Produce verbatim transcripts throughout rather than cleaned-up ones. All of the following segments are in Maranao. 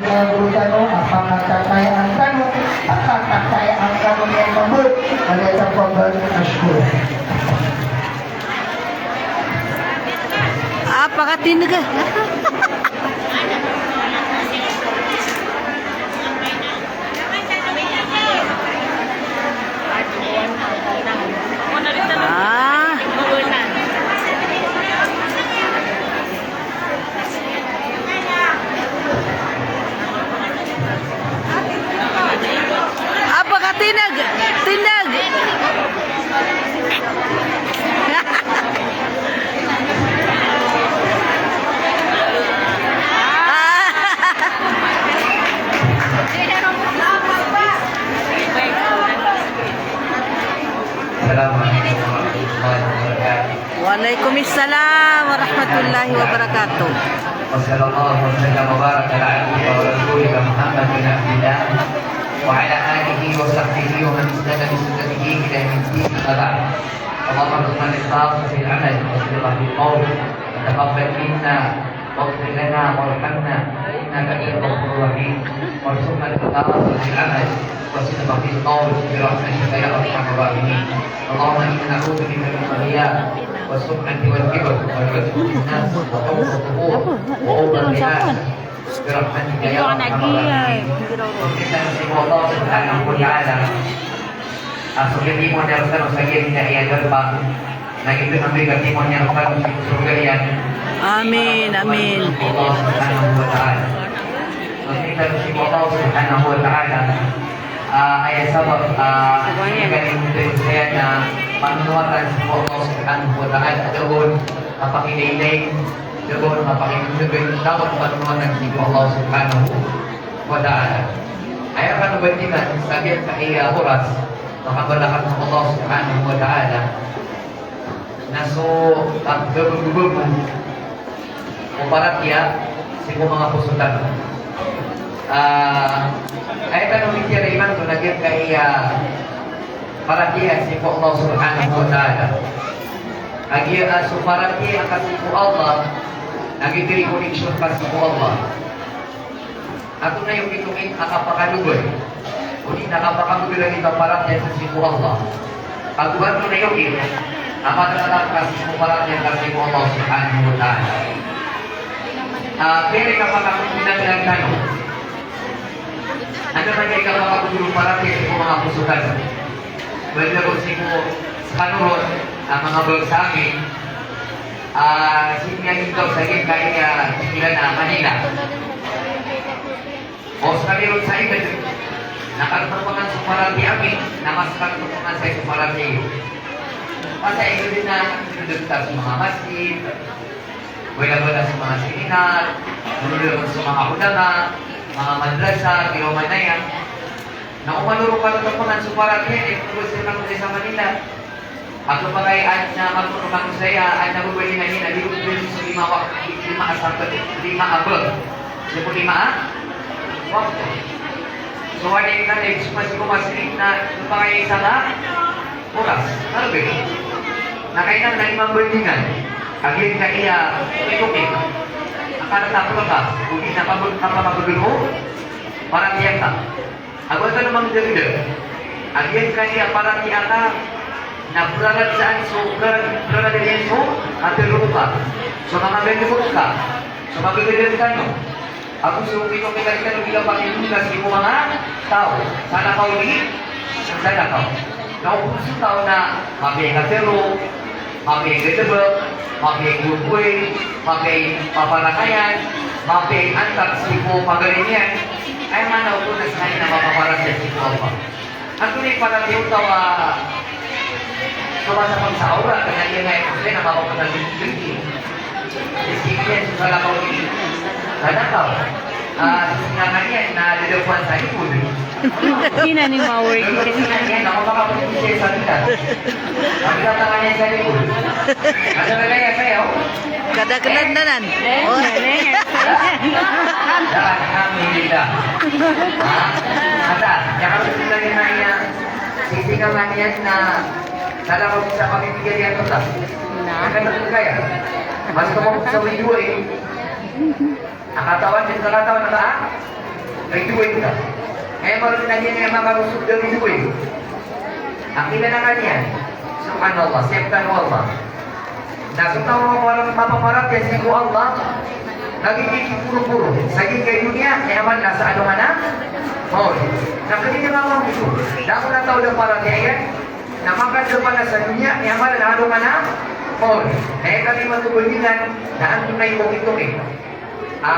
Guru tano a pakatatayaan tano, pakatatayaan tano niyan mambo, maliyasan ko ba, ashkur. Ah, pakatineg. Ah. Apa ka tineg? Tineg. Assalamualaikum warahmatullahi wabarakatuh. Waalaikumsalam warahmatullahi wabarakatuh. Wa sallallahu wa sallam wa baraka ala abdihi wa rasulih Muhammad bin Abdillah wa ala alihi wa sahbihi wa man ihtadha bi sunnatihi ila yaumiddin, amma ba'd. Allahumma rzuqna al-ikhlasa fil amal wa sidqa fil qawl wa taqabbal minna waghfir lana warhamna innaka antal ghafurur rahim. Warzuqna al-ikhlasa fil amal wa sidqa fil qawl bi rahmatika ya arhamar rahimin. Allahumma inna na'udzu bika minal riya was sum'ati wal kibr wal ujbi fin nas wa hubbid duhur wa hubbir riyasah bi rahmatika ya arhamar rahimin. Kita bersyukur Allah Subhanahu wa Ta'ala. Ah, so katimo niyan rkano sa giyangkaya a darpa, na giyoto i katimo niyan rkano sa sorga iyan. Amin, amin. Allah Subhanahu wa Ta'ala. So kita bersyukur Allah Subhanahu wa Ta'ala. Ah, aya sabap, ah, aya kalimti saya na panonowatan sii ko Allah Subhanahu wa Ta'ala, da on kapakilay-ilay, da on kapakilay-ilay, da on panonowatan sii ko Allah Subhanahu wa Ta'ala. Aya kano ba di man, sa giyangkaya oras, makabalakan ko Allah Subhanahu wa Ta'ala. Na so pagbabago-bago o paratiyaya sii ko manga poso tano. Ah, aya tano mikiya imanto na giyangkaya paratiyaya sii ko Allah Subhanahu wa Ta'ala. Kagiya, ah, so paratiyaya ka sii ko Allah, na giyoto i connection ka sii ko Allah. Antonaa i okit-okit a kapakadogay odi na kapakadogay a paratiyaya sii ko Allah? Kagiya antonaa i okit a matatap ka sii ko paratiyaya ka sii ko Allah Subhanahu wa Ta'ala. Ah, pira i kapakadogay tano? Anda man i kapakadogay o paratiyaya sii ko manga poso tano? Bali ko sii ko skano ron, ah, manga bangsa ami, ah, sii niyan intaw sa giyangkaya, ah, tig iran a Manila. O skami ron sa Igad, na katatapangan so paratiyaya ami, na mas katatapangan saya so paratiyaya iyo. Pasa Igad na, inodot ta so manga masjid, wala wala so manga seminar, wala wala so manga ulama, manga madrasa, di o manaya. Na o man roo katatapangan so paratiyaya iyo, kowasa na ko sa Manila. Ago pagay adn a maporo kano saya, adn a babay iyan na di ron so lima wa-, lima a sabat, lima a ba. Sii ko lima a wakto. So, aya iyan na di so masjid ko masjid na pagay isa ka oras. Ano ba? Na kailangan na di mambandingan. Kagiya aya, ito ki. Akal ka pala ka, odi na kapag-, kapag-, kapag-, paratiyaya ka. Ago tano mangdagdag a giyangkaya paratiyaya ka na praradsaan so, prarad-, praradsaan so katharo ka, so manga gadabek ka, so manga gadabek tano. Ago so pitharo tano, di ka pakidonga sii ko manga taw. Sana ka odi, sana ka. Na o phoon so taw na mapiya i katharo, mapiya i gadabek, mapiya i gogoi, mapiya i paparakayan, mapiya i antak sii ko pagari niyan. Aya maana oto na skaniyan na mapaparatiyaya sii ko Allah. Antonaa i paratiyaya o taw a so masa pagsaora, kaya iyan na aya na mapaparatiyaya sii ko Allah. Sii ko Allah, sii ko Allah. Ah, sii ko Allah na dadapoan sa likod. Di na niyo ma-work. Di na niyo ma-work. Di na niyo ma-work. Di na niyo ma-work. Kada kena danan. Eh, oh. Alhamdulillah. Ha? Ata, ya, kalau kita ni nanya, sisi ka nanya na, kada ko bisa kami pikir yang kertas. Na. Akan terbuka ya. Masih kamu bisa berdua ini. Akatawan, di katawan, ha? Ridoay ka. Aya maana niyan na aya makarosod ka ridoay. Akila na kaniyan. Subhanallah, siyap tano o Allah. Na so taw a mapar-, mapaparatiyaya sii ko Allah, lagid i poro-poro sa giyangkai a doniya, aya maana na sa alongan a maori. Na kaniyan a maori. Na so taw a da paratiyaya, na makadapal sa doniya, aya maana na alongan a maori. Na aya kalimat o bandingan, na antonaa i okit-okit a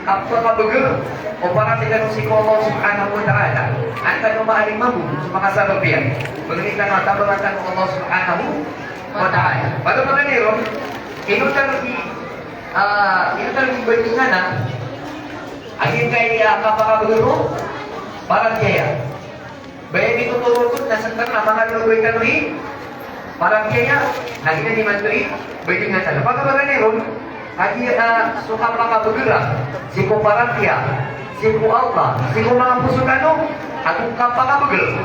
kapakabagr o paratiyaya tano sii ko Allah Subhanahu wa Ta'ala. An tano maari mambo so manga sabap iyan. Pagari tano a tabangan tano o Allah Subhanahu wa Ta'ala. Pada maana niyan ron, ino tano i, ah, ino tano i bandingan a, a giyangkai a kapakabagr o paratiyaya. Ba aya mitotoro oto na sktano na manga ridoay tano i paratiyaya, na giyanan imanto i bandingan tano. Pagari tano ron, kagiya, ah, so kapakabagr sii ko paratiyaya sii ko Allah, sii ko manga poso tano, ago kapakabagr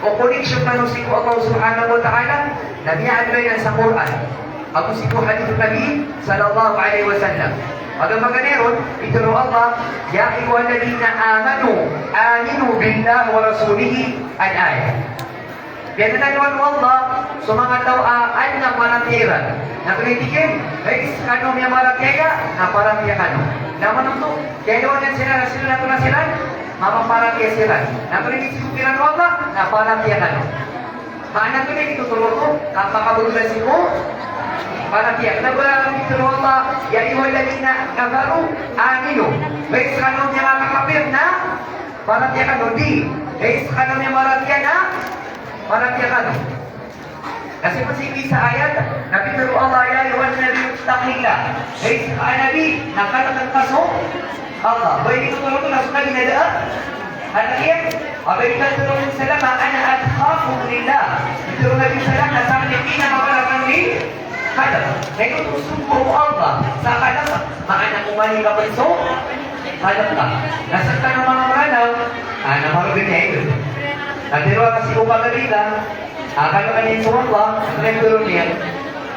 o connection tano sii ko Allah Subhanahu wa Ta'ala, na miyaaloy iyan sa Qur'an ago sii ko hadith o Nabi sallallahu alaihi wasallam. Pada maana niyan ron, pitharo o Allah, "Ya ayyuhalladhina amanu, aminu billahi wa rasulihi," al-ayah. Piyanonoan o Allah so manga taw a adn a paratiyaya iran. Na pitharo iyan, hay skano a miyamaratiyaya, na paratiyaya kano. Na manoto, kiyalowan iyan siran, siran a tonaa siran, mapaparatiyaya siran. Na pitharo iyan sii ko kiran o Allah, na paratiyaya kano. Maana niyan na mitotoro oto, kapakabagr sii ko paratiyaya. Kna ba pitharo o Allah, "Ya ayyuhalladhina kafaru, aminu." Hay skano a miyakakapir na paratiyaya kano. Di, hay skano a miyamaratiyaya na paratiyaya kano. Na sii pn sii ko isa a ayat, na pitharo o Allah, "Ya ayyuhan nabiyyu ittaqillah." Hay skano a Nabi, na kalkn ka so Allah. Ba aya mitotoro oto na so Nabi na da a kalk iyan. Aba aya mitotoro o Nabi sallam a, "Ana atqakum lillah." Mitotoro o Nabi sallam na sakn i pinakamala rkano i kalk. Na ino oto so sombo o Allah sa kalk, maana oman i kapn so kalk ka. Na sktano a manga Mranaw, ah, na marogn iyan ito. Na tharoa ka sii ko pagari ka, ah, kalk ka niyan so Allah, na pitharo niyan,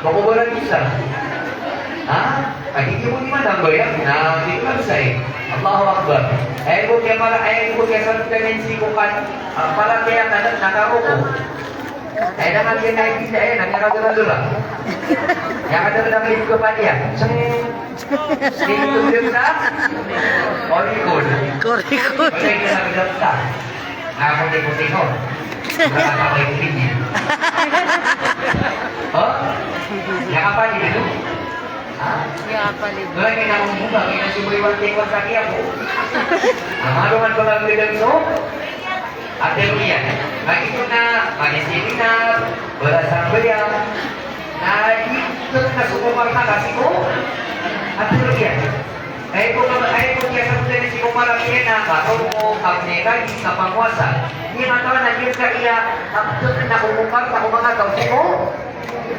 ba ko ba radosa? Ha? Adi di ko di manambayang, na di ko radosa, eh. Allahu Akbar. Aya bo kiyamara, aya bo kiyasabot ka niyan sii ko kan, ah, paratiyaya ka na, na karoko. Aya na kagiya na ipinda, aya na miyakagaragarag. Miyakagaragarag ko padiya. Sing. Sing ko sa? Korikor. Korikor. Korikor. Ako di ko sino. Nakakapay ko din eh. Oh? Miyakapay ko din. Ha? Miyakapay ko din. Doon ay kinakong bunga, kinasubay wante ko sa kiya ko. Ang ano man pala ang bilang so? Atharo iyan. Lagid o na, manisiminar, balasambayang, na di tano na so komarta ka sii ko atharo iyan. Aya bo ka, aya bo kiyasabot iyan sii ko marata iyan na karoko, kapnegani, kapangowasa. Di mataan a giyangkaya a tano na so komarta ko manga taw sii ko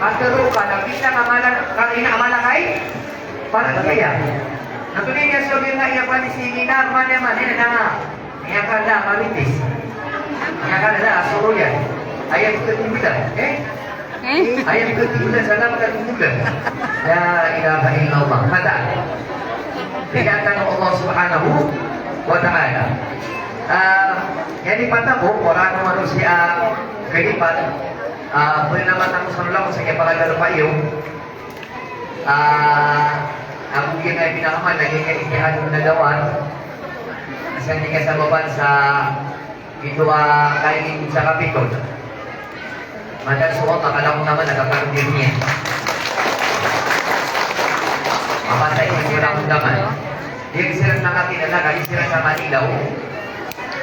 atharo ka na bisa ka mala, ka ina mala kay paratiyaya. Na tonaa i miyasowa iyan a panisiminar, mani-mani na Miyakala a marites. Miyakala a soroyan. Aya pkatindg iyan, eh? Eh? Aya pkatindg iyan sa lamba ka tindg iyan. La ilaha illallah. Mataan. Piyakatano o Allah Subhanahu wa Ta'ala. Ah, aya di pata ko, koraan o manosiya a kalipat, ah, pwede naman ako sa lula ko sa kaya pala gano'n pa iyo. Ah, ago giya na ipinakamal na giya ijtihad o nagawa. Sa di kasabapan sa ito a kainin sa kapito. Mataan so Allah, kala ko naman na katakdir niya. Mapatay ko sila ko naman. Di sila nakatinala, kaya sila sa Manila, oh.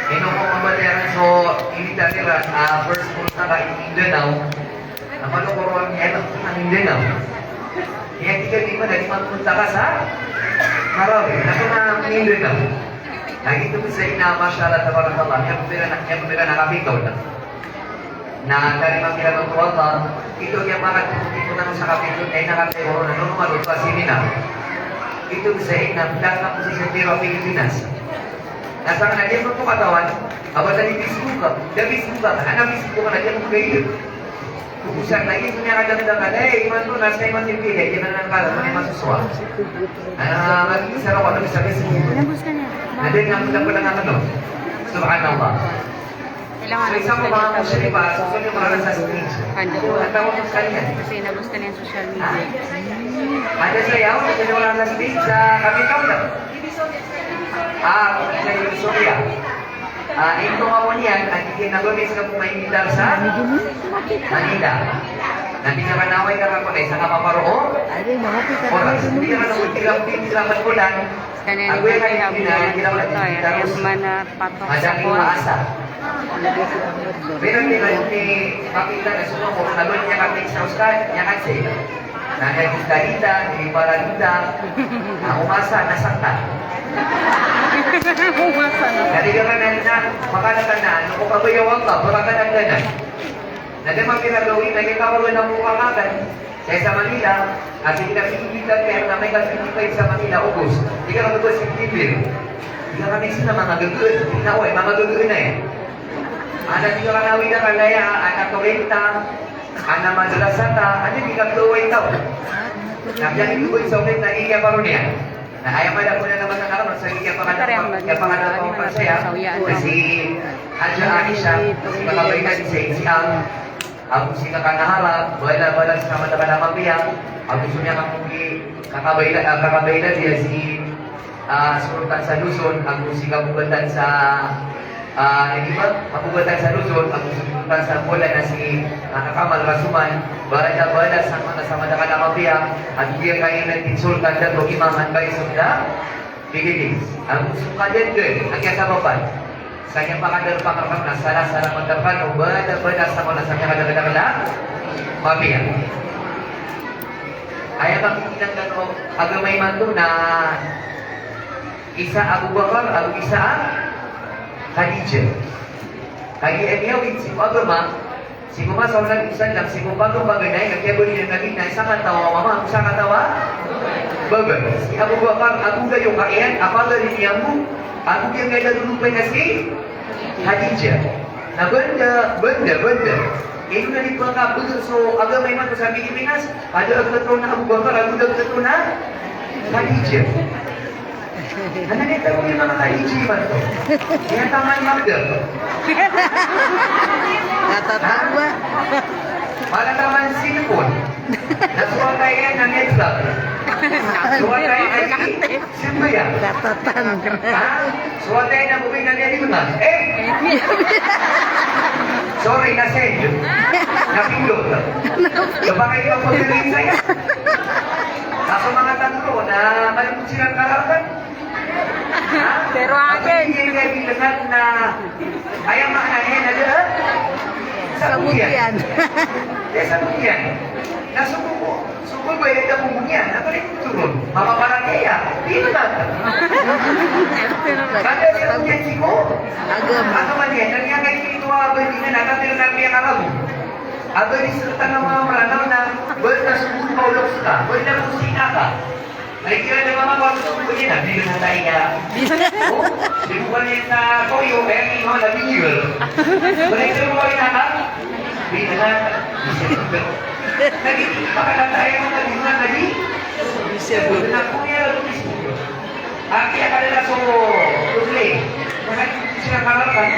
Ino ko mabatiyaran so, ini tadi ra, ah, first punta ka Mindanao. Na panokoron iyan a Mindanao. Iyan tig a di man, di man punta ka sa Marawi. Na so na Mindanao. Na ito sa ina, mashallah, tabarakallah. Iyan pira na, iyan pira na kapito na. Na kari makira ng Allah. Ito iyan makatipon sa kapito. Ay nakatay ko na normal o seminar. Ito sa ina, datang ko sa Pilipinas. Na sa kanya, di mo katawan, aba tadi Facebook ka, da Facebook ka, ana Facebook ka, na di mo kayo. Kukusan lagi, punya kadang-kadang ka, eh, imanto na sa iman yung pili, di na lang kala, ano yung masusuwa. Ah, lagi, sarap ako, sabi sa Facebook. Ada yang aku dapat dengan penuh. Subhanallah. Kailangan. So, isa ko mga muslim ba, so, so, yung mga nasa stage. Ano? Ang tawag ko sa kanya. Kasi nabos ka na yung social media. Ada saya, oh, kasi wala na stage sa kami kauna. Ah, sa Surya. Ah, ito nga po niyan, ang hindi na gawin sa kumain dito sa Manila. Nanti naman away ka pa po na isa ka paparoo. Oras, hindi ka na nagtilang-tilang magkulang. Kaya nila kinabukasan ko to, eh, kaya mana patok sa Madaming oras. Maasa. Pero di ba ni pakita na suma ko, kalon niya kami sa Oscar, niya kasi. Na nagkita-kita, di para kita. Na umasa, nasaktan. Umasa na. Kaya di ka na na, makalakan na, ano ko kabayawan ka, baka ka nagdana. Na di mapira gawin, na yung kawalan ng mukha ka, Sa, sa Manila, kasi hindi kasi hindi ka kaya na may kasi hindi kayo sa Manila, ubos. Hindi ka mag-ubos yung September. Hindi ka kami sila mga gagawin. Hindi na, oy, mga gagawin na yan. Ana, hindi ka kanawin na kalaya, ana, kurenta, ana, madrasa ta, ana, hindi ka gawin tao. Tapi ang ito ko yung sa ulit na iya pa ron yan. Na ayaw mala po na naman ang araw, sa iya pa nga na, iya pa nga na, kasi Haja Aisha, si Kakabainan, si Aisha, Ago si Kakan Ahala, bala, bala sa mata ka na mapiya, ago so niyan ka mungkin, kakabaila, ah, kakabaila diya si, ah, Sultan sa Luzon, ago si Kabugatan sa, ah, di ba? Kabugatan sa Luzon, ago si Sultan sa Bola na si, ah, Kakamal Rasuman, bala, bala sa mata, sa mata ka na mapiya, ago diya kayo na din Sultan Dato Imam Anbay Sunda, Pilipinas. Ago so kadiyan din, ang kiyasabapan. Sa kiyapakadar pangarap na sala-sala madakal o bada-bada sa mala sa kiyakadakadakal a mapiya. Aya makikinang o agama imanto na isa Abu Bakar, ago isa Khadijah. Kagiya aya wit sii ko agama, sii ko masa o Nabi sallam, sii ko pagpaganay, na kiyabaloy o Nabi na isa kataw a mama, isa kataw a baba. Si Abu Bakar, ago gayo ka iyan, a pagari niyan bo, ago giyangkaya a lolopay na si Khadijah. Na banda, banda, banda. Ino na di pagkabagr so agama imanto sa Pilipinas, a da a kataw na Abu Bakar, ago da a kataw na Khadijah. Ana niyan tago iyan a manga Khadijah imanto. Iyan taman magdap. Katatawa. Mala taman sinipon. Na so wata iyan na medlab. So wata iyan na di simbayan. Katatan. Ha? So wata iyan na bobay na di lima. Eh! Sorry, na-send. Napindot. Kapakay ka po sa link sa'yo. Kaso mga tatlo na malimut silang karakan. Pero akin. Hindi nga bilangan na, aya maana niyan na da? Sa butiyan. Sa butiyan. Na so ko, so ko ba yung butiyan? Na pala yung turun. Mapaparatiyaya. Di na ba? Kada sa butiyan siko? Agam. Ano man yan? Nang yan kayo ito, ah, ba, hindi na nakatira na kaya karabo. Aba, di sa tanong mga maranaw na, ba, na subukan maulog sila? Ba, na kusina ka? Ay, kaya na mga pagsusuko niya na, bilang na tayo niya. Oh, di mo pala yung na toyo, kaya yung mga nabingil. Balik sa mga inakap, bilang na, naging pakalatayan mo na bilang na di. Bisa po. Na kung yan, ang bisyo. Aki, akala na so, tuloy. Kasi sila kalaban.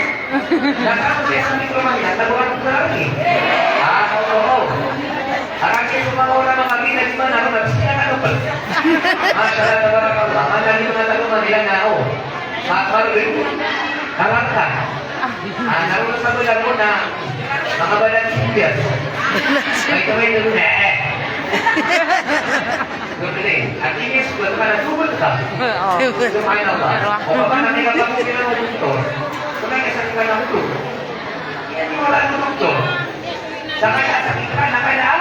Nakakot siya sa mikro Manila, tabuhan ko na rin eh. Ah, oo, oo. Ang akin, sumawa na mga ginag man, ano, nagsisinakalupan. Masya Allah, tabarakallah. Ang akin, mga taga Manila na, oh. Makakal rin. Karangka. Ah, naroon sa mga mo na, mga balat sibuyas. May kamay na rin, eh. Gabli. Artinya, sugat ka na, sugat ka. Oo. Subhanallah. O, baka na nila pag-uwi ng doktor. Kung may kasakit ka ng ulo. Yan yung wala ng doktor. Sa kaya sakit ka, nakala,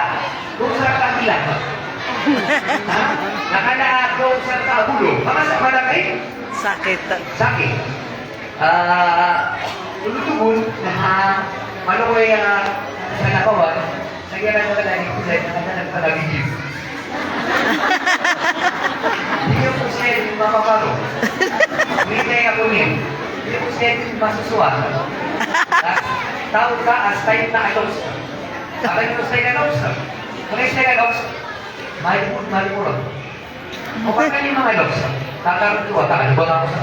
doon sa kabila. Ha? Nakala, doon sa kabulo. Baka sa malaki? Sakit. Sakit. Ah, ulutubon, na, ano ko yung, ah, sa nakawan, sa kaya na wala yung kulay, na kaya na pala bigil. Hindi ko siya yung mapaparo. Hindi kaya ako niya. Hindi ko siya yung masusuwa. Ah, tao ka, as tayo na alos. Sabi ko sa alos. Kung sa alos, malipot, malipot. O, pagka lima nga loks, tatarong tuwa, takan, wala ko sa.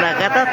Na katharo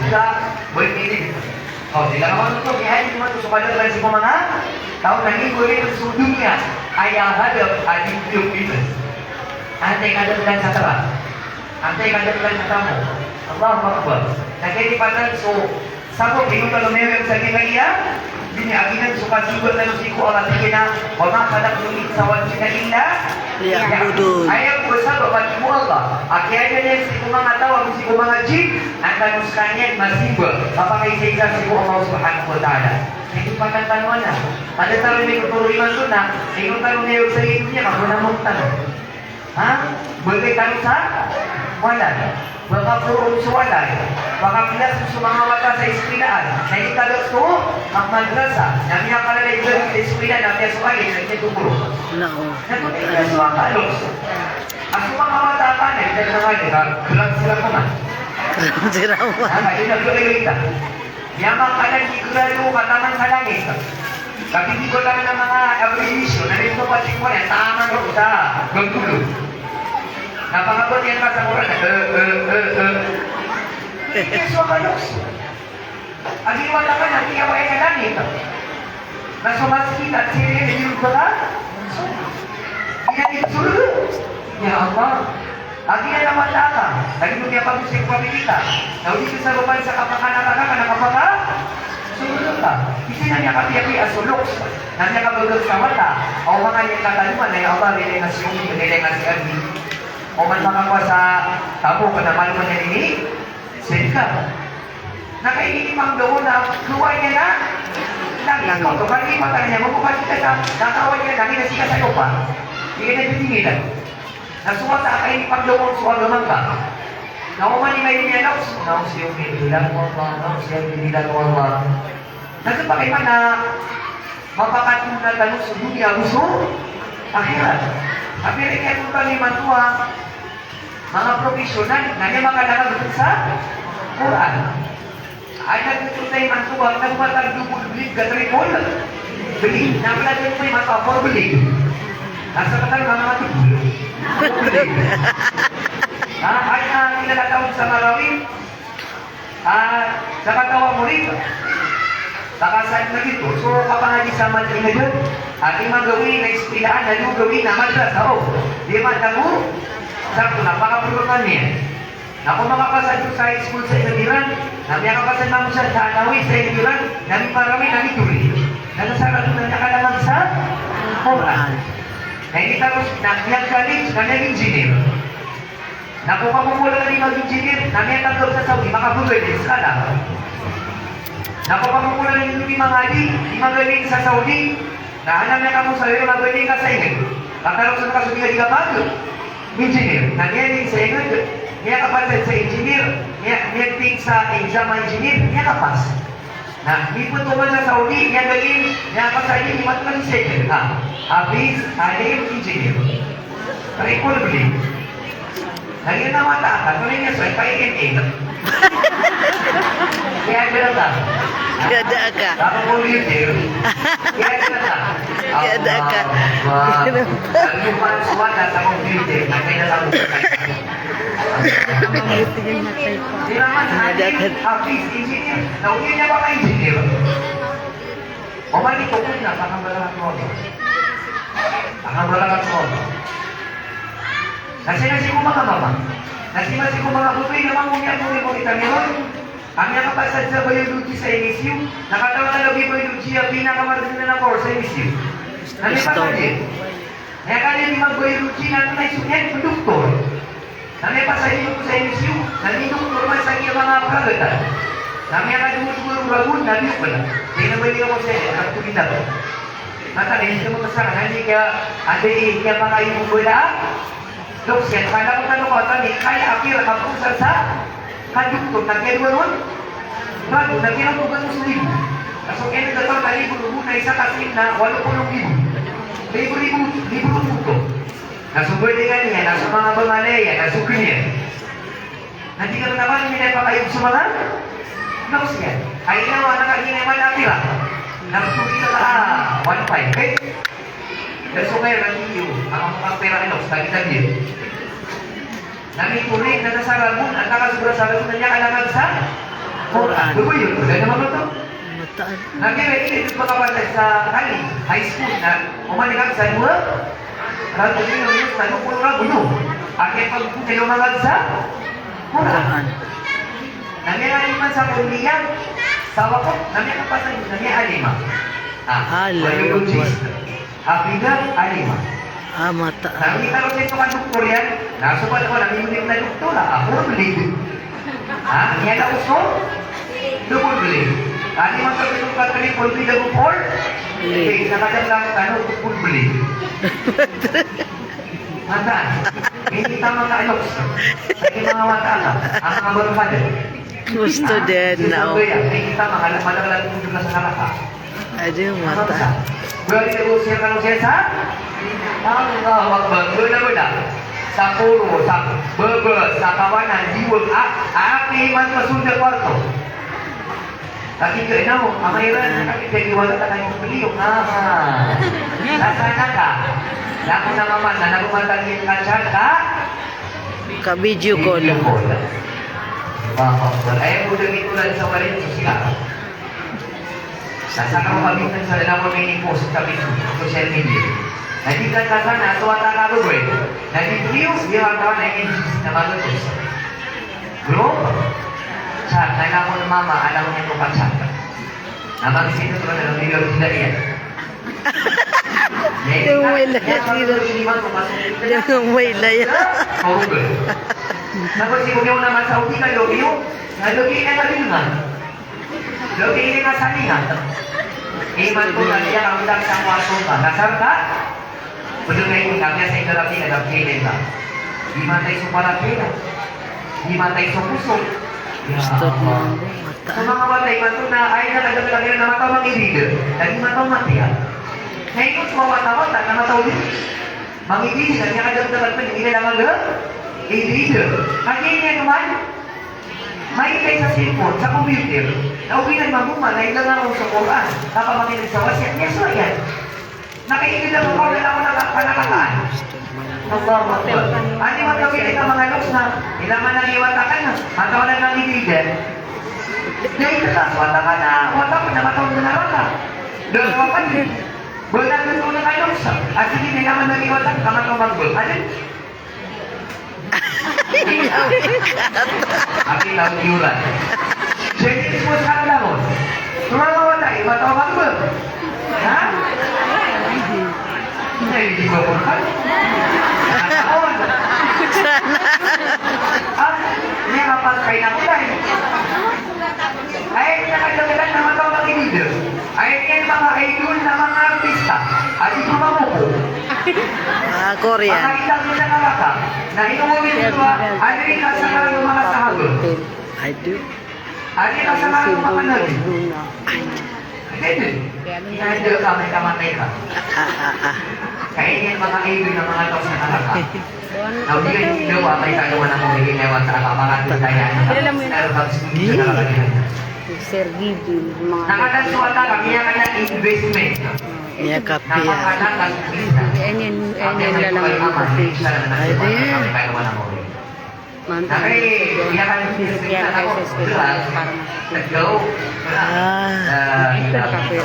sila, boy, ini. O, sila ka man oto, miyailay man oto so kadaklan sii ko manga taw na miyailay so doniya, aya hadap a di diyok dito. Antaa i kadaklan sa tara? Antaa i kadaklan sa tamo? Allahu Akbar. Na kiyalipatan so sabap, ino tano miyailay sa giya, di niyan aginan so kasogoan tano sii ko Allah, tig iyan a, "Wa ma khalaqtul jinna wal insa illa liya'budun." Aya bo sabap a tig o Allah a kiyailay niyan sii ko manga taw ago sii ko manga jinn, an tano skaniyan masimba, mapakaisaisa sii ko Allah Subhanahu wa Ta'ala. Kiyalipatan tano anan. Kada tano minotoro imanto na, ino tano miyailay sa doniya, ka bo na mawt tano. Ha? Bgay tano sa walay. Pakapoon so walay. Pakaklas so manga wata sa eskwelaan. Na ino tano so makadrasa. Na miyakalalay sa eskwelaan, na miyasowa, na miyasowa. Na o. Na ino tano so akal. A so manga wata a kanan, na ino tano, na grab sila ko man. Sila ko man. Ha? Ino tano, ino tano. Miyamakanan i grado ka taman sa langit. Kagiya ko taman a manga abbreviation, na ino pati ko na taman roo sa bangkolo. Na pangabot iyan ka sa Quran, e, e, e, e. Ino so akal. Agi wata ka na, tig iyan a aya langit. Na so maski na sii rin di ba ka? Ina di surga. Ya Allah. Agi na mata ka. Lagi mo niya pag-usip pa kita. Na odi ka sa baban sa kapakana ka na kapaka. Surga ka. Isi na niya kapiyapiya so loks. Na niya kabagag sa mata. Aw mga niya katanduan na ya Allah, nilay na si Umi, nilay na si Abi. O man makakuha sa tabo, kada maluman niya ini. Singka. Na kaini pangdaw na, luwa niya na, langit ko, to, kaini pangdaw niya, mabukas kita sa, nakawan niya, langit na sika sa lupa. Di ka na titingilan. Na suwata, kaini pangdaw, suwaga mangka. Na oman ni kaini niya, na, na, siya, bilang mo, na, siya, bilang mo, na. Na kapakay man na, mapakatuna tano so doniya ago so akhirat. Apira iyan oto a imanto a manga professional na niyan makalangag sa Quran. Ay, nagtutuntay imanto a nagmatag double bleed ka triple bleed. Na pala din po imanto a four bleed. Nasa katan manga double bleed. Ha, ay, na kilala tao sa Marawi. Ah, sa kataw a morit. Baka sa ino dito. So, kapangadi sa man inged. Ati man gawii na eskwelahan, na gawii na madrasa, o. Di man tago, sakto na, pakaprogram iyan. Na ko makapasad sa high school sa inged iran, na miyakapasad man sa thanawi sa inged iran, na mi Marawi, na mi Turi. Na sa Sarato na miyakalangag sa Quran. Na ini tapos, na miya-college, na miya-engineer. Na ko kamomola na di mag-engineer, na miyatanggap sa Saudi, makabagay din sa alam. Na ko kamomola na di mangadi, di magaling sa Saudi, na anan na kamo sa iyo, magaling ka sa inged. Katarok sa makasabi ka di ka mag-engineer. Na niyan din sa inged, miyakapasad sa engineer, niya, niyan din sa exam engineer, miyakapas. Na, mipetoman sa Saudi, miyagaling, miyapasad iyan, imanto a second. Ah, hafiz, alim, engineer. Triple bleed. Lagid na mata ka, tunay niya, so, pa-M M A. Kaya gano'n ka. Kaya da ka. Sa computer. Kaya gano'n ka. Kaya da ka. Allahu Akbar. Lalo pa ang suwata sa computer. Na kaya na Di naman, hafiz, engineer. Na odi niyan maka-engineer. Oman i tokod na, pakambalakan ko. Pakambalakan ko. Na sii na sii ko manga mama. Na sii na sii ko manga botoy na manga odi niyan, odi niyan, odi niyan. Ami a kapasad sa biology sa M S U. Na katawan a lagi biology a pinakamaragn a course sa M S U. Na miyapasad iyan. Na aya ka di mag-biology na antonaa i so niyan, doktor. Na miyapasad iyan ko sa M S U, na minidoktor man sa giya manga pragatan. Na miyakadowa-dowa ragon, na biyo pn. Di na ba niyo ko sa iyan, at kumita ko. Na tani, hindi mo kasama, na hindi ka, ade, hindi ka makaibubula. Dok, siya, sana ko tanong ko, tani, kaya apir, kapag sa, sa, kadoktor, na kaya dowa ron? Ragon, na kaya dowa ron sa libo. Na so kaya dowa ron, na libo, libo, na isa kasi na, walo polo libo. Libo, libo, libo, libo, libo. Na so berdingan iyan, na so manga bangalaya, na so kanya. Na di ka naman minipakayog so manga loks iyan. Ay, inawa, na kagiya man a pira. Na so pira ka, ah, one five. Eh? Na so kaya na iyo, ang mga pera loks, tagi-tagi. Na mitoring, na sa ragon, at nakasobra sa ragon, na niyan kalangag sa Quran. Quran. Ano ba yun? Wala naman ba to? Mataan. Na kaya ini, ito makapantay sa kali, high school na, umalikap sa dua, ragon ini, ragon ini, sa dua, ragon ini. Ang ipagpunta, lumangag sa Quran. Quran. Na miyaalima sa kulliyah, sa wakot, na miyakapasad, na miyaalima. Ah, Allahu Akbar. Biologist. Hafiza, alima. Ah, mataan. Na miyakapasad sa doktor iyan, na so pala ko, na miyakapasad sa doktor, ah, ako, believe. Ha? Iyan ako so, double believe. Ani man sa doktor ka, triple believe, double four? Believe. Okay, sa kadang lang, ano, double believe. Mataan. Hindi tama ka, ano, sa mga mata ka, ang mga barkada. Gusto din, no? Hindi tama ka, madala-dala ka sa harap ka. Adi, mata. Bali na bo siya kano siya sa? Allahu Akbar. Bala, bala. Sa poro, sa baba, sa kawanan, diwag, a, api man masunda kwarto. Kati ka inaw, amay ran, kati ka diwag, kati ka yung piliyo. Ah. Nasa na ka? Naku na maman, na naku matangin ka chat ka? Ka video call. Video call. Allahu Akbar. Ay, mo dami ko lang sa warin, sa sila. Sa sakn o pamintn sa dn ako minipost sa Facebook, social media. Na di ka sa sana, so wata ka bo, boy. Na di views, di wata na ini na magotos. Group chat, na ako na mama, alam niya ko pa chat. Na mag-isip ko na, na video sila iyan. Yung may laya sila. Yung may laya. Tapos ikaw yung naman sa uti ka, love you. Na love you na ka din naman. Lagi ini ka sa lihat. Iman ko na niya ang utak sa mga sumpa. Nasar ka? Pwede nga yung kanya sa indarati na nagkilin ka. Di matay sa paratila. Di matay sa puso. Ya Allah. Sa mga batay man to na ay na kadagdagan na mataw mag-ibig. Lagi mataw matiya. Na ino sa wata-wata na mataw din. Mag-ibig na niya kadagdagan pa, hindi na mag-ibig. Kaya niya naman, Mailay sa cellphone, sa computer, na ogaid na mambo man, na ilay na ron sa Qur'an, kapamakineg sa wasiyat niya, so iyan. Nakikinig na ako, wala ako nakapanakataan. Allahu Akbar. Ani man daw kita mga loks na, ila man ang iwat akan na, matawalan ng ibigan. Dahil ka sa wata ka na, wata ko na matawag na naraka. Doon ako pa din. Wala na ito na kayo sa, at hindi na naman nag-iwat akan, kamatawag ko. Ano? Akin na uliuran. Jadi, diskus ka na mo. Tumama wata, iba tao ka ba? Ha? Hindi, hindi ko po. Sana all. Ah, hindi nga kapag kayo na po tayo. Ay, hindi na kayo na matao ka hindi. Ay, hindi nga mga idol na mga artista. At ito mamoko. Ah, Korean. Makakita ko sa karata. Na inuwi ko ba? Ano yung kasama ng mga sahabot? I do. Ano yung kasama ng mga nabi? Hindi. Hindi ka, may kamatay ka. Ah, ah, ah. Kaya yung mga idol ng mga tao sa karata. Na hindi ka hindi daw, ah, may tayo na mo, hindi na yung mga makakita yan. Pero pag sumunod ka na kanila. Sir Gigi, mga Nakatansuan ka, kami yan kanya investment. Iya kapiya. Enen, enen lalang ito. Ay, di. Mantap. Kaya kan, kaya kan, para mas. Ah. Ito kapiya.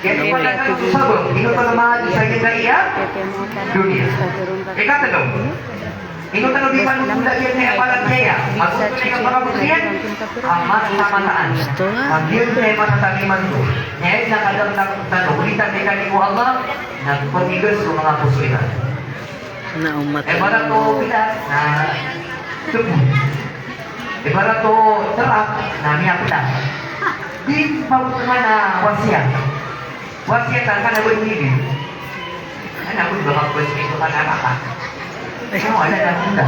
Kaya di pala ka sa sabon, ino pa naman sa iya kaya? Dunia. Ikatlo. Ino tano di panunoda iyan na paratiyaya, magoto na ika pakaboto iyan, a masa mataan. Pagiyog na ika matatagiman ko. Aya na kadakdak tano, ulitan na ika ni ko Allah, na pamigas ko mga poso ina. Na umat. Ibarat o pila, na tubo. Ibarat o terak, na miyapda. Di ba ko na wasiyat. Wasiyat ka na ba ini? Ano, ako, baka pwede ko pa nakaka. Ano, wala na, wala.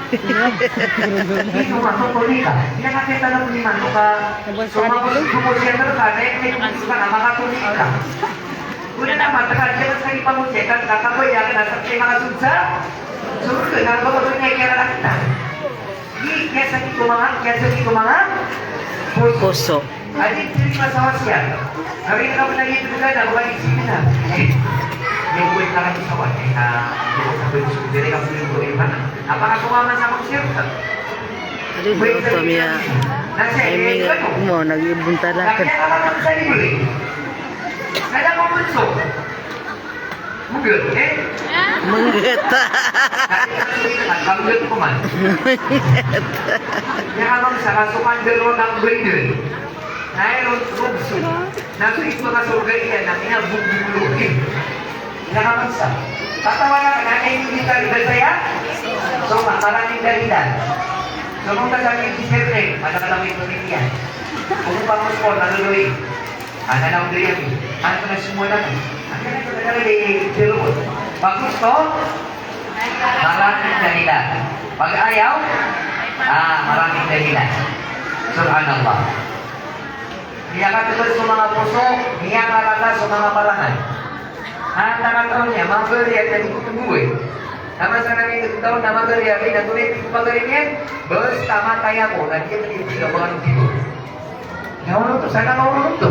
Ito nga, tutuloy ka. Pinakakita na po ni Mano ka. Sumabos ko po siya, pero ka, dahil may pumunta ka na, makatuloy ka. Wala na, matagal ka sa ipamutya, ka, kakabaya ka na, sa kaya makasudsa. Sumunod ka na, baka doon niya kaya nakita. Di, kiyasakit ko manga, kiyasakit ko manga poso. Poso. Adi, di masawa siya. Kami na kami naging tuloy na, wala yung sino na. Yung buhay na kami sa wala, eh, na, yung sa buhay ko, hindi rin kami yung buhay na. Napakasuwa man sa konsert. Adi, doon kami, ah. Nasa, eh, timing, ano? Mo, nag-ibon talaga. Kaya naman sa libre. Kaya ko bunso. Mangget, eh? Mangget. Mangget ko man. Mangget. Kaya ka bang sa kaso ka, dalawa ng grader. Na iron, rugso. Na so ito ka surga iyan, na kaya bubuluhin. Kaya ka bang sa. Tatawa na ka, na kayo hindi ka rin saya? So, maraming dahilan. So, kung ka sa akin, di siyempre, madakal ako yung pamilya. Kung pa mo sport, ano gawin? Ana na ondo iyan, ano na semua na. Ano na ondo iyan, pero bagus to, maraming dahilan. Pag ayaw, ah, maraming dahilan. Subhanallah. Miyakatebet so manga poso, miyakarata so manga parangan. Antara taon niya, mabali at nagtutunggu eh. Tama sa namin ito taon na mabali at nagtutunggu eh, pagkari niyan, basta matay ako, na di ako nagtutunggu eh. Nawaroto, sana nawaroto.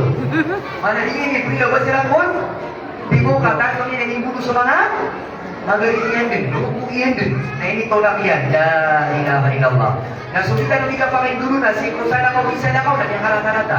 Mana di ini, pwede ba sila pon? Di mo katan kami na ibuto sa mga magaling yan din, lupo yan din. Na ini tolak yan. La ilaha illallah. Na so kita na di ka pakain dulu na, si ko sana ko, isa na ko, na niya karakarata.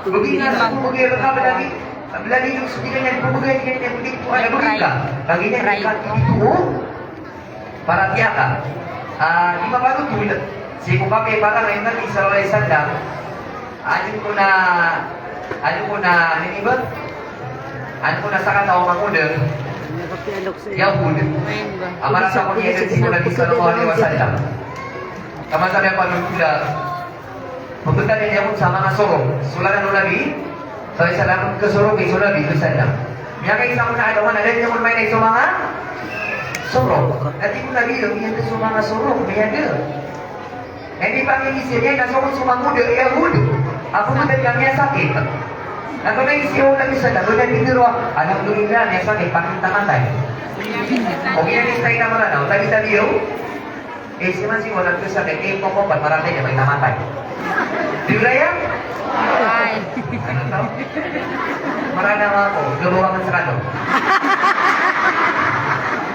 Bagi na sa pembegay reka belagi, belagi na so di ka niyan pembegay, di ka niyan pembegay, ko ada bagi ka. Bagi niyan ka titho o paratiyaya ka. Ah, di ba, bago tulad. Sii ko kapiya para ngayon Nabi sallallahu alaihi wasallam. Ano ko na, ano ko na, ano ba? Ano ko na sakataw a mangoda? Yahud. Amay na sa ko niyan sii ko Nabi sallallahu alaihi wasallam. Kaman sa niyan panunggula. Pagkita niyan sa manga sorok. Solanan o Nabi sallallahu alaihi wasallam, kasorok i so Nabi sallallahu alaihi wasallam. Miyakaisa ko na adaw, na adaw niyan mailay so manga sorok. Na tig o Nabi, aya niyan so manga sorok, miyada. Aya di panginisan iyan na so, so mangoda, Yahud. Ago pagkita niyan miyasakit. Na panginisan o Nabi sallallahu alaihi wasallam, alhamdulillah, miyasakit, pangin ta matay. O iyan i style a Mranaw, tabi-tabi iyo. Eh, si Mansi, wala ko sa kay, eh, koko pa, maratay na may namatay. Di ba yan? Ay. Ano to? Maranaw ako, gabawangan sa kano.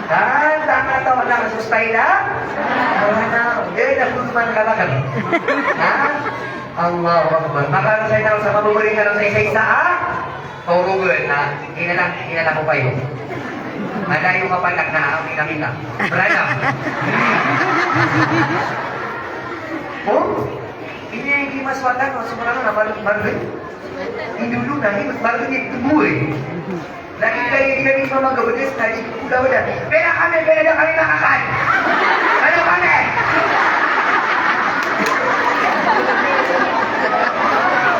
Ha? Tama to, wala ka sa style, ha? Wala na. Eh, nakutuman ka ba kami? Ha? Allahu Akbar. Makaano sa ina, sa kababari ka lang sa isa-isa, ha? Paurogan na, inala, inala ko kayo. Malayo ka pa, anak, na ang inamina. Brother. Oh? Ini yang di maswatan, maswatan na, baru, baru. Ini dulu na, ini baru ini tubuh, eh. Lagi kayo, hindi kami mamagabagas, lagi ko daw na. Pera kami, pera daw kami makakain. Ano kami?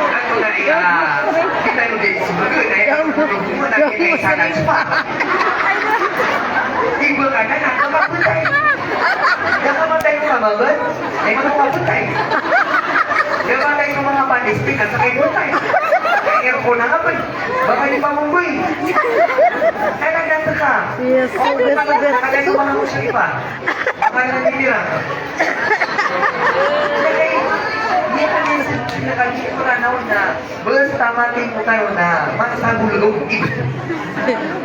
Ano na iya? Kita yung din, sumagot na iya. Ano na kita yung sana pa? Iba ka na, nakakapatay. Nakamatay mo ka ba, Bert? Ay, mga kapatay. Namatay ko mga pandestik, at saka yung patay. Ay, aircon na nga, Bert. Baka di pa mong boy. Talaga ka. Yes, oh, yes, yes. Talaga yung mga muslim pa. Baka na nila. Hindi ka din sa pinakalimutan na una. Basta matay mo tayo na, magsabog loob.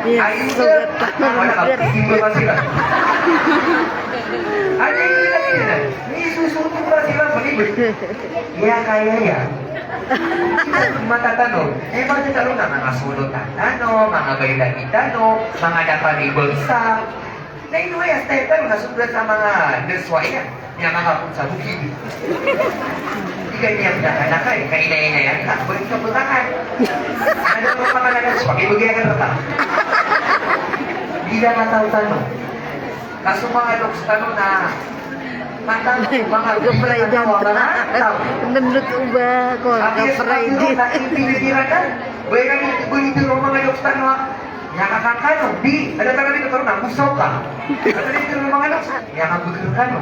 Yes, ayun, so sir. Wala ka, hindi ba sila? Ano yung nila nila? May susuot mo ba sila? Mali ba? Iya, kaya iya. Matatanong. Eh, bakit talo na mga sulot ang tano, mga baylagi tano, mga dapat ibagsak? Na ino aya style tano na sobra sa mga nurse wa iyan. Niyan makapon sa bukid. Di ka niyan dakanakay, kainay-inay ka, balik ka butakan. Ano mo mga nurse wa, ibagay ka rata. Di na mataw tano. Kaso mga loks tano na, mataw, mga Pagka-Friday ang tao. Nandun o ba ako? Pagka-Friday. Na, intinitira ka. Baya ka, mga loks tano, ah. Iyakakakano, di, ada tano di katorna, musaw ka. Ada tano di katorna, mga loks, iyakabagr kano.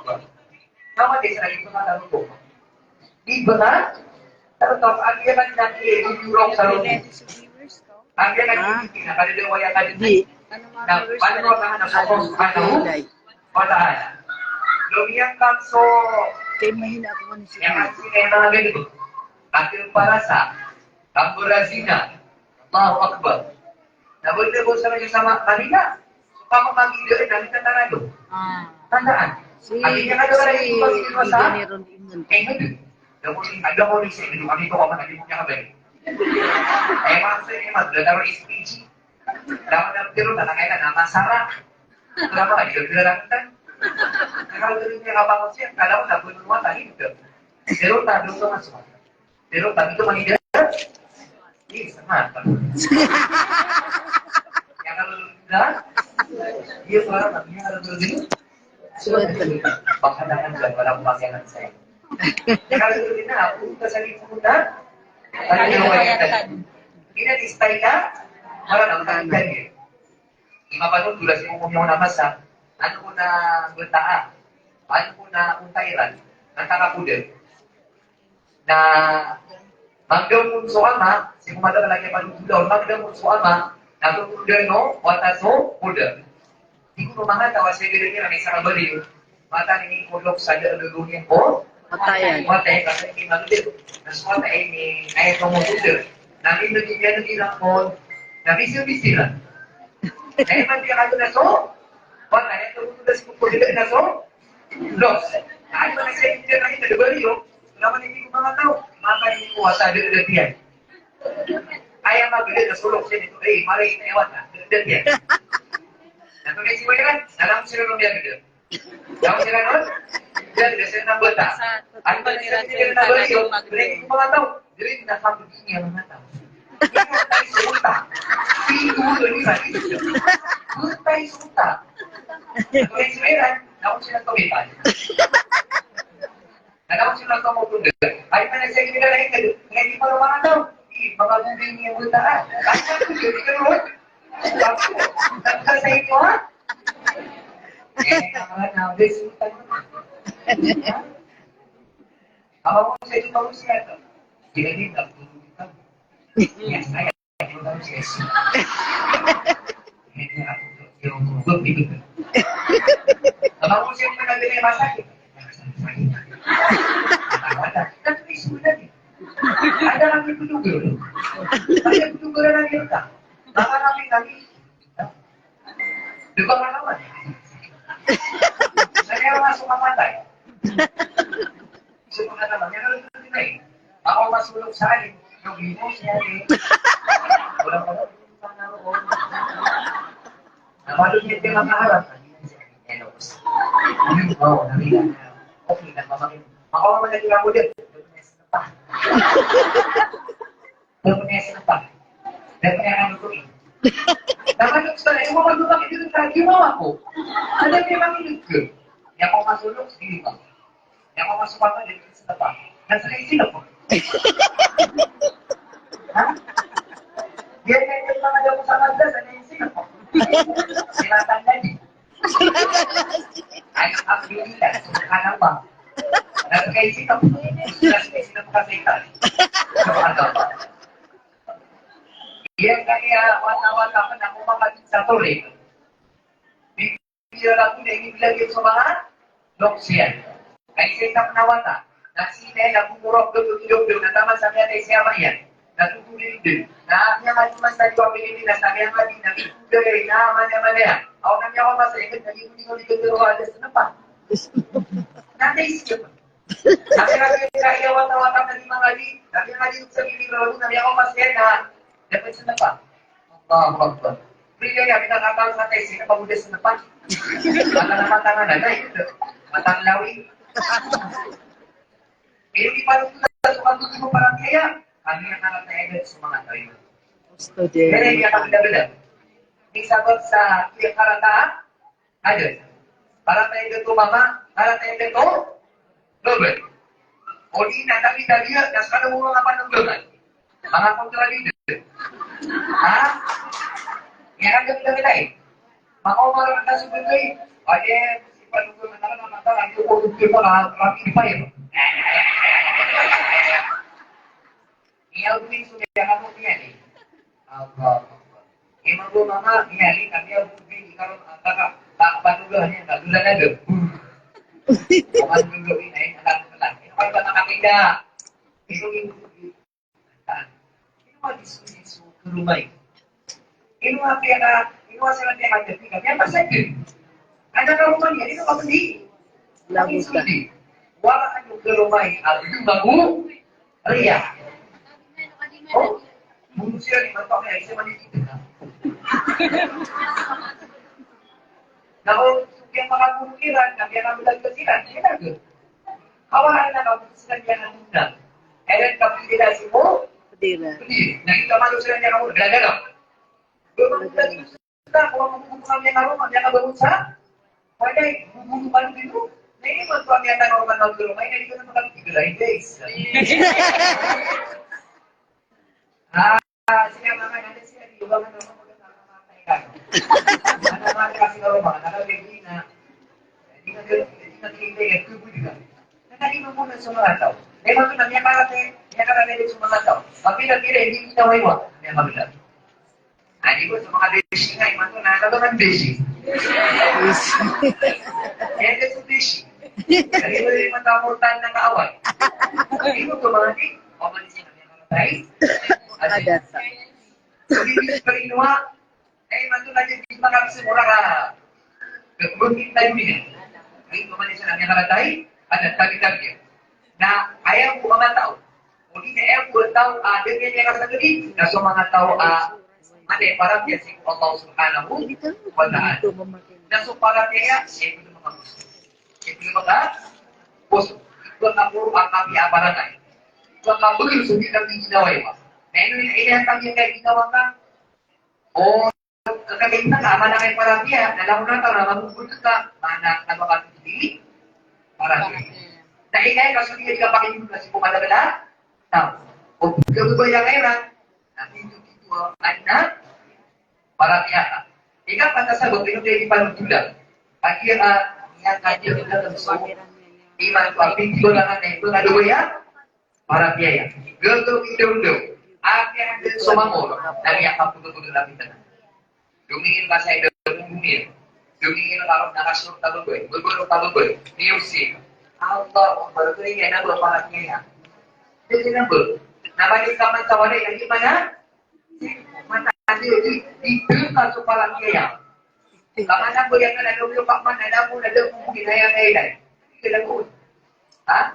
Akbar. Nawa di sa lagi ko na ko. Di ba? Pero to, ang yan ang nag-iurong sa loob. Ang yan ang Ah, hindi na, kaya daw wala ka di. Na, paano ka na sa Diyos, ano? Dai. Wala. Lumiyang ka, so, Kaya mahina ako man siya. Yan ang sinema na ganito. Atil para sa, tamburazina. Allahu Akbar. Na balik ko sa kanya sama kanila. So, kapag mag-iilan, ang tatarado. Ah. Tandaan. Si, Ang hindi ka si, sa hindi sa General Inman. Eh, hindi. Dapat yung, alam mo, yung sa inyo, kami ko, kapag hindi mo niya kabay. Eh, mga sa inyo, mas, dapat S P G. Dapat ang tiro, talaga yan, ang masarap. Wala ba, hindi ko lang. Kaya, hindi niya kapag siya, kala ko, dapat mo, tayo, pero, tayo, sa mas, pero kami itu manida. Iya, sama. Ya, kalau tidak, iya, suara kami harus begini. Sudah, bahkan dengan gambaran pakaian saya. Ya, kalau tidak, aku kita saling putar. Tapi kalau bayangkan, ini di style, para dapat tadi. Imapanotol a si Ummi Ummi a masa, ano ko na bata a, ano ko na onta iran, na takapoder. Na Magdam on so ama, sii ko mata ka lagi a panogoda on, magdam on so ama, na totol dn o wata so poda. Di ko mangataw a sii ko dn iran isa ka bariyo. Mata ini ko loks a da a gagawii ko wata iyan. Wata iyan, kasi ini magdam. Na so wata ini, aya ko mo poda. Na minogin iyan, minogin iyan. Na bisir-bisir iran. Na imanto iyan a so wata iyan, totol dn sii ko poda na so loks. Na aya man a sii ko dn iran a da a bariyo. Na man ini ko mangataw. Mata ini ko wata a da a da iyan. Aya magdam na so loks iyan ito, eh, mala i aya wata, da a da iyan. Na pagkaiza iran, na langon siran on miyagdam. Langon siran on, da a da siran a bata. Aya man siran a bata, iran ko mangataw. Iran na kapagini a mangataw. Iran na kapagini a mangataw. Pagkaiza iran, langon siran on miyagdam. Na langon siran on miyagdam. Aya man a sii ko dn iran a da a da, na di paro mangataw. Ih, manga bobay niyan bata a. Aya man a sii ko dn iran. Aya man a sii ko dn iran. Eh, aya man a da a sii ko dn iran. Aya man a sii ko dn iran. Aya man a sii ko dn iran. Aya man a sii ko dn iran. Di ba nga naman? Saya masuk apa tayo? Subhanallah, yan ang tunay. Ako masulog sa akin, yung imo siya eh. Wala pa rin yung panahon. Nabalot niya yung makaharap. Hello. Yun, oo, narinig na. Okay, nagmamagin. Ako naman naging ako din. Dapat niya sa pa. Dapat niya ano ko eh. Dapat yung sa iyo, wag mo makikita sa iyo, mama ko. Ano yung mga minute ko? Niya ko masulog, sige ba? Niya ko masumama, dito sa pa. Nasa isip ako. Ha? Yan, yan, yung mga dapat sa magda, sa isip ako. Sinatang na din. Ay, alhamdulillah, subhanallah. Nasa isip ako. Nasa isip ako kasi tayo. Subhanallah. Iya kaya wata-wata ka na kumakat sa tuloy. Bibigyan ako na inibilagay sa mga loks iyan. Ay sa isang nawata. Na sila na kumurok doon, doon, doon, na tama sa kanya, sa ama iyan. Na tutulin din. Na niya nga di mas tayo ang Pilipinas, na niya nga di, na tutulin, na mana, mana yan. Ako na niya ako masaya, na di ko, di ko, di ko, di ko, alas na pa. Na naisip. Kami, kami, kaya wata-wata na di mga di, kami nga di sa Pilipinas, na niya ako masaya na, dapat sa na pa. Allahu Akbar. Priya ya, minakatang sa tayo, sino pag-udas na pa? Mata na mata nga na, na, ito. Matang lawi. Pero di pa rin ito sa pagbuti mo parang kaya, kami ang nakatayagan sa mga tayo. Gusto din. Kaya hindi ako nabila. Di sabab sa iya karata, ada. Karata yung gato mama, karata yung gato, lobat. O di na, tabi-tabi, tas kada mo mga panagdagan. Mga kontrabida. Ha? Yan ang ganda nila eh. Makaw mga nagkasugat eh. O di, si Panugong na naman, ang mata, ang yung ulog ko, mga rapid fire. Iya, uwi, so, kaya ka po niyan eh. Apa, apa. Ima bo mama, miyali kami a bubili karon, ah, baka, ba-, banugahan iyan, banugahan na do. Bukan dulu ini, anak, anak. Ino kaya ba nakakita? Ino yung, ino ba gisu-gisu ko rumay? Ino nga piyaka, ino nga sila piyaka, kami apa sa din? Ada ka rumay niya, ino ka pwede? Lagu ka. Wala ka yung ko rumay, ah, yung bago, Riya. O, buno siran i manto a kaya isa manitid na. Na o, so kaya makabuno iran, na kaya kabulag ka siran, kaya na gud. Kawalan na kabuno siran kaya na gud na. Kaya na kabuno siran si mo? Pwede na. Pwede. Na kita manusiran kaya na gud, gala-gala. Gala-gala. Ka, kung ang bubukan niya nga roma, niya kabangon sa? Pwede, bubukan din mo. Na ini, magkuhan niya ka normal na roma, ini, hindi ko na makakigilay, guys. Ah, siya mga nanda siya, di ba, ano, ano, mga kasi nga roma, nakabigay na, hindi na, hindi na, hindi na, hindi na, hindi na, hindi na, hindi na, hindi na, Imanto na miyakaratay, miyakaratay dn so manga taw. Mapira-pira i di ginawai wa, miyakaratay. Adi ko so manga besi nga, imanto na, na ba man besi? Besi. Adi so besi. Adi ko imanto a mortal na kaaway. Adi ko so manga di, o manga di sina miyakaratay. Adi. So di besi pa rin wa, Eh, imanto na di makapisimora ka. Gagawin tayo niyan. Ay, pamanisan ang yakaratahi, at nagtabi-tabi. Na aya bo a manga taw. O di na aya bo a taw, ah, dn iyan iyakasagadi, na so manga taw, ah, aya paratiyaya sii ko Allah Subhanahu wa Ta'ala. Na so paratiyaya, sii ko manga puso. Sii ko manga puso. Ito ang kapuro ang kapiya a paratiyaya. Ito ang kapuro so di kami ginawai wa. Na ino ina, ina kami kaya ginawa ka? O Kakalimtan ka, mana kay paratiyaya, na langon a taw na mamogod ka, mana ka makatitili, paratiyaya. Na ingay ka so di ka pakilala sii ko madakl a taw. O pagkababaya ka iran, na tito-tito a adn a paratiyaya ka. Ika pata sa ba, pino kay di panotola. Pag iya ka, iya ka, iya ka, so, imanto a pitiyo langan na ito, na do ba iya? Paratiyaya. Gagawii daw daw. Ati a dn so mangor. Na miyakapagpagpag a pitan. Domingin ka sa ida ko bumi. Domingin ka ron na kasor ta babay. Babay ta babay. Music. Allahu Akbar. Kaya na ba paratiyaya? Dn na ba? Na mali ka man sa walay. Lagi mana? Mata andi, di, di dn ka so paratiyaya. Ka mana bo iyan na lalo ka man, na lalo, na lalo mo ginaya na ilan. Di ka lalo. Ha?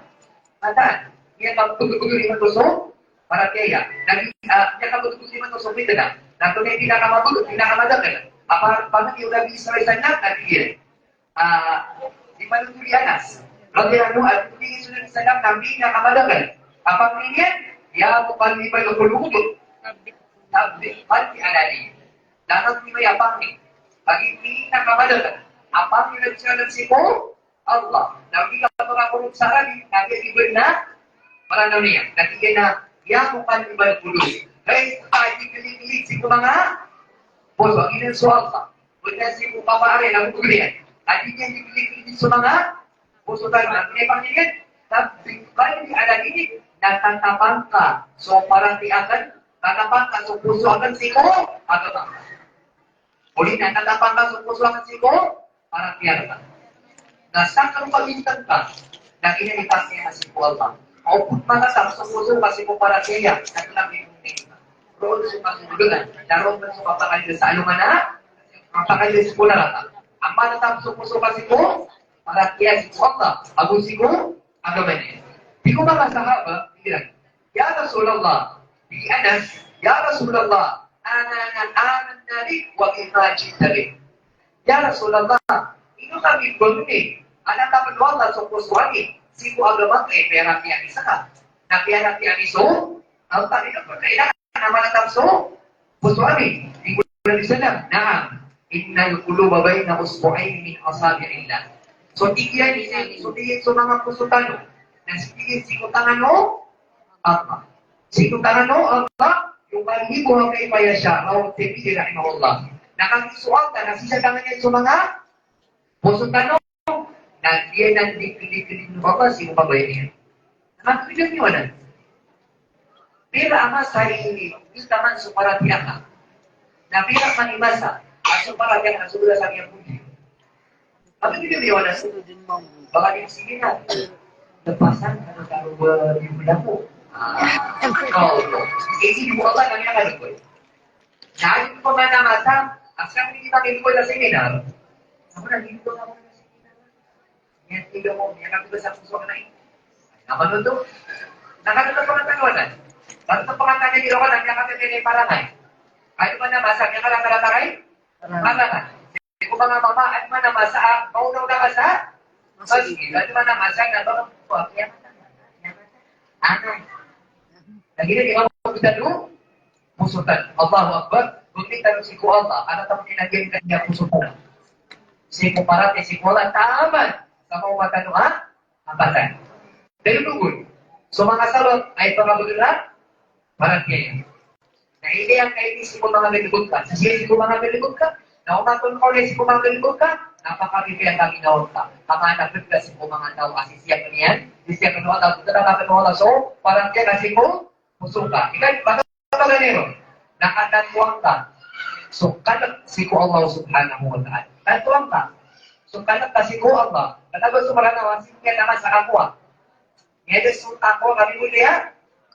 Mata, iyan ka betul-betul imanto so paratiyaya. Lagi, ah, iyan ka betul-betul imanto so fitnah. Na ito na ipinakamabul, pinakamadakl. Apa, paano yung Nabi Israel sa anak, Nabi iyan? Ah, di panothol i Anas radhiyallahu anhu, a tig iyan so Nabi sallam, na pinakamadakel a pangni niyan, "Ya muqallibal qulub, thabbit qalbi ala dinik." Langon niyo ya pangni. Lagid pinakamadakel a pangni o Nabi sallam sii ko Allah. Na di ka makakolog sa Arabi, na di, di bnar a Maranaw niyan. Na tig iyan a, "Ya muqallibal qulub." Hay, sa di kalikliki sii ko manga poso. Giyanan so Allah. Bnar sii ko kapaaran a manga pagari. Adi niyan di kalikliki so manga poso tano. Aya pangni niyan, thabbit qalbi ala dinik. Na tatapang ka so paratiyaya akn, tatapang ka so poso akn sii ko agama. Odi na tatapang ka so poso akn sii ko paratiyaya. Na sakn ka bintang ka, na ino i paratiyaya sii ko Allah. Opama na tatap so poso ka sii ko paratiyaya, na kna a bintang ka. Roo so kasogodan, na roo so kapakay sa alongan a, kapakay sii ko naraka. Amay tatap so poso ka sii ko paratiyaya sii ko Allah, ago sii ko agama niyan. Tig o manga sahaba, tig iran, "Ya Rasulullah," tig i Anas, "Ya Rasulullah, ana, ana, amanna bika wa bima ji'ta bih." "Ya Rasulullah, ino kami bangni a tatapn o Allah so poso ami sii ko agama ka i paratiyaya ami ska, na paratiyaya ami so Allah, ino pn kailangan a manatap so poso ami?" Tig o Nabi sallam, "Na'am, innal quluba baina usbu'aini min asabi'illah." So tig iyan, so tig iyan so manga poso tano na sii, sii ko tangan o Allah. Sii ko tangan o Allah, yuqallibuha kayfa yasha, rawahu Tirmidhi rahimahullah. Na kagiya so Allah na sii sa tangan iyan so manga poso tano, na giyanan di kalikliki o Allah sii ko kabaya niyan. Na manga pagari niyo anan. Pira a masa i, i taman so paratiyaya ka. Na pira man i masa a so paratiyaya ka so bala sa miyapodi. Manga pagari niyo anan. Baka di sige na. Lepasan ka na taro ba di bala ko. Ah, ikaw to. Sige, sige, Allah na niyan ka. Na adi ko man a masa, asa ko di kita kailangan sa seminar. Ako na dito na ako sa seminar. Iyan, tig ako, iyan ako sa poso ka na eh. Ano to? Na kano to pangatawanan? Kano to pangatawanan, di ako na, iyan ako na parangay. Ano man a masa, iyan ka na parangay? Parangay. Di ko mga mama, ano man a masa, ah, maunaw na ka sa? Masjid. Ano man a masa, na ba, ano? Lagi na, di ka magkita doon? Poso tano. Allahu Akbar. Gomit tano sii ko Allah. Ano tano kinagyan kaniya poso tano? Sii ko paratiyaya sii ko Allah. Taman. Sa mawatan o ha? Apatan. Daloy ogon. So manga sabap a ipakabagr a paratiyaya. Na iniyan ka ini sii ko manga galbk ka. Sii sii ko manga galbk ka. Na omaton ka odi sii ko manga galbk ka. Na pakapipiya ka ginawa ka. Pakaanapd ka sii ko manga taw a sisiyap iyan Di siya kano Allah, di siya kano Allah. So, parang siya na siko, puso ka. Ikan, baka ba ganito? Na katatuan ka so kalk siko Allah Subhanahu wa Ta'ala. Katatuan ka so kalk ka siko Allah. Katago so maranaw, siko kaya naman sa kakowa. Ngede so kakowa, kami mo niya?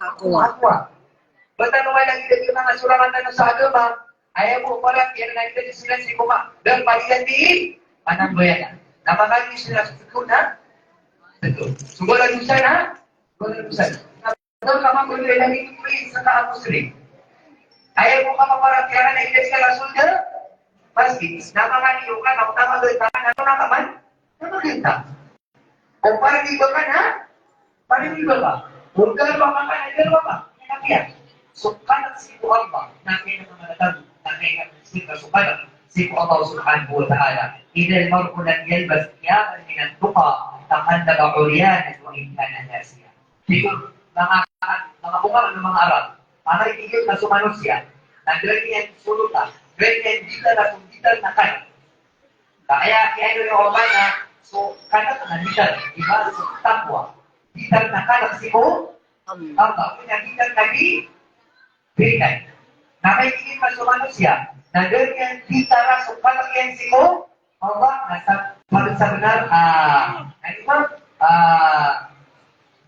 Kakowa. Kakowa. Bata mo nga lagi-lagi mga surakan na sa agama. Aya bo, parang yan na lagi-lagi sila siko ma. Dan paliyan din, panambayan na. Na makagi sila sa siko na? Betul. So, wala dosa na? Wala dosa na. Doon ka man, kung ilan yung free sa ka Muslim. Ayaw mo ka maparatiyaya na ilan ka Rasul na? Pasti, na mga niyo ka, na utama doon ka, na ito na ka man? Na maganda. Kung para di ba ka na? Para di ba ka? Kung gano'n ka ka, na gano'n ka. Yan ang yan. So, kalk siko Allah, na kaya na mga natago, na kaya na mga siko Allah Subhanahu wa Ta'ala. إذا المرء لم يلبس ثيابا من التقى تقلب عريانا وإن كان كاسيا. Di ko, mga, mga bunga ng mga Arab, para itigil na so manosiya, na ganyan sulutan, ganyan dita na kung dita na kaya. Kaya, kaya yun yung Allah na, so, kanak na dita, di ba? So, takwa. Dita na kanak siko, Allah, kaya dita na di, berikan. Na may itigil na so manosiya, na ganyan dita na so kanak yan siko, Allah, na sa, sa benar, ah, ano ba? Ah,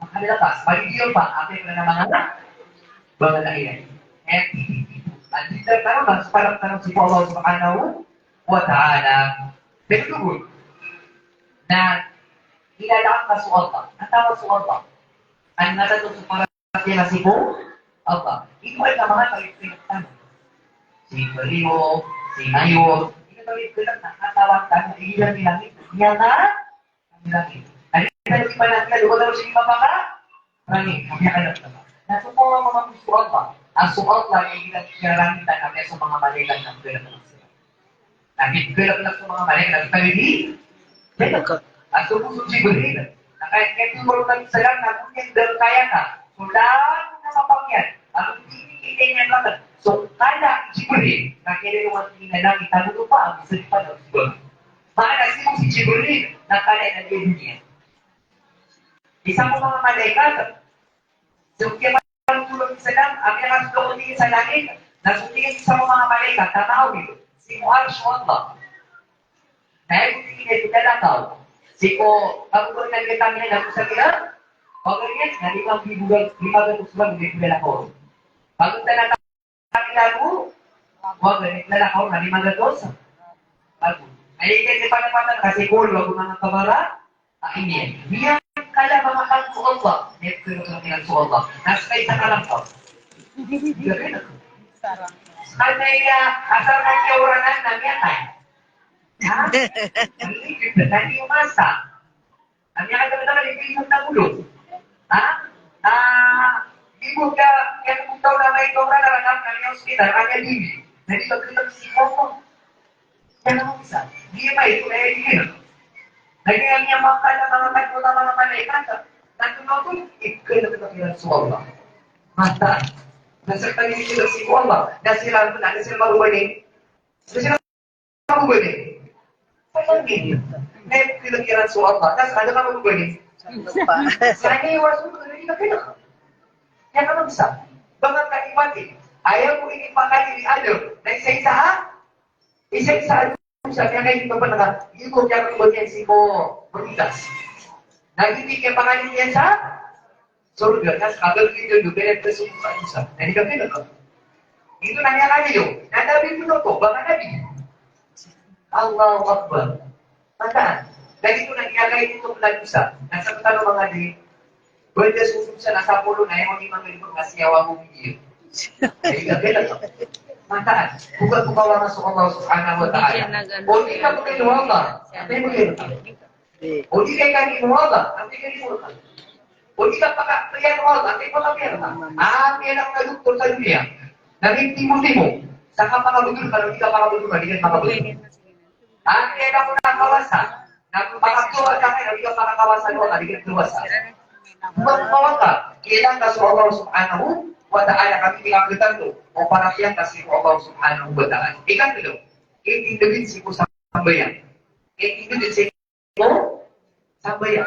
makalilapas, palidiyo pa, ape ko na mga, mga na iyan. Kaya, hindi, hindi. At dito, tama ba? Sa parang tanong si Allah Subhanahu wa Ta'ala. Pero doon, na, ilalakad ka sa Allah, ang tawag sa Allah. Ang natato sa parang Kaya na siko Allah. Ino ay ka mga tayo pinagtano? Si Mario, si Mayor, ino tayo pinagtano? Katawan tano, ilan ni langit? Niya na, ang langit. Ano yung tayo pinagtano? Wala mo siya mapaka? Langit. Kami akan nagtama. Nasuko ang mga gusto Allah. Ang suko Allah, ilan niya langit, ang kami sa mga malaikat ng pinagtano. Na bibigay ko na sa mga malaikat na sa di. Binakat. At so, so Jibril. Na kaya, kaya ito yung mga salam na kung yan dahil kaya ka. So, lahat na mapangyan. Ang hindi kita niya bakit. So, kala Jibril, na kaya yung mga tingin na langit, tago pa, ang isa di pa na Jibril. Maana si, si Jibril, na kala na di dunia. Isa mo mga malaikat, so, kaya tulong sa lang, ang mga tulong din sa langit, na so tingin sa mga malaikat, tanaw ito, si Mu'arsh Allah. Dahil ko tingin ito, dalakaw. Siko, bago ko nagkita niya, na sa kaya, pag ganyan, na limang libo, limang libo sila, may dalakaw. Bago talaga kami lago, wag, eh, lalakaw na lima gatos. Lago. Ay, ikay di pa napatan kasi kulo, wag mga kabara. Ay, niya. Niya, kala mga kan sa Allah. Niya, pero sa kilang sa Allah. Nas kay sa kalang tao. Hindi rin ako. Kaya, asal na niya uranan na niya tayo. Ha? Hindi, hindi, hindi, masa. Ang iyakataw na mali, di mo na ulo. Ha? Ah, di mo ka, kaya kung tao na may ikaw na narakam na may hospital, ang iya bibi. Na di ka kita si Komo. Yan ang isa. Di ba ito, eh, di yun. Lagi ang iya mga kala, mga kala, mga malaikat. Nandun ako, ikay na kita kaya sa Allah. Mata. Nasa kanya kita si Allah. Nasa sila, nasa sila marumani. Nasa sila Ano ba ini? Pagkakit. May pinakiran sa Allah. Tapos ano ka ano ba ini? Sa iniwas mo, ano yung nakita ka? Yan ka mag-isa. Baka ka imati. Ayaw mo inipakali ni Adam. Na isa-isa ha? Isa-isa ha? Sa kaya kayo ito pa naka, hindi ko kaya kung ba niya si ko beruntas. Na hindi kaya pangalit niya sa Surga, na sa kabagay niyo, doon, kaya presyon sa isa. Na di ka pinaka. Ito na niya kami yun. Na Nabi mo na po, baka Nabi. Allahu Akbar. Mataan. Na ito na niya kayo ito, plan isa. Nasa kata ng mga di, banda susunod sa nasa pulo na yung mga ibang kasi yawa mo, hindi yun. Na di ka pinaka. Mataan. Buka-buka wa masuk Allah Subhanahu wa Ta'ala. O di ka buka yung Allah. Hindi mo yun. O di kay kami mo Allah, ang tingin mo ka. O di ka paka-, kaya mo Allah, ang tingin mo ka. Ang kaya lang na doktor sa dunia, na rin timo-timo, sa ka makabudol ka, di ka makabudol ka, di ka makabudol. Ang kaya lang mo nakawasa, na makatuwa ka ngayon, di ka makakawasa mo ka, di ka tuwasa. Buwan mo ka, kailan ka sa Allah Subhanahu wa Ta'ala, kami pinagkatan to, o para siya kasi Allah Subhanahu wa Ta'ala. Ikan ito, hindi na rin si ko sambayan. Hindi na rin si ko sambayan.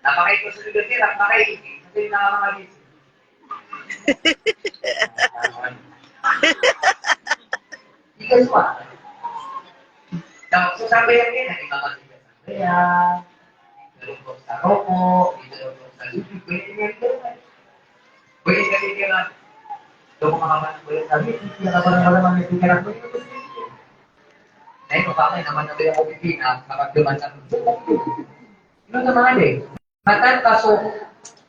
Na makaikos ko dati, na makaikos. Kasi na makaikos. Ika suma. Na so sambayang iyan, na di makaikos sambayang. Di rokok sa rokok, di rokok sa lubid, pwede niyan gawin. Pwede niyan gawin. So, kung makaman ko yung sabi, hindi na parang wala mang pikiran ko yung sabi. Na ino pa, may naman na ba yung O P P na kapag dumating? Ino sa mga di? Matan ka so,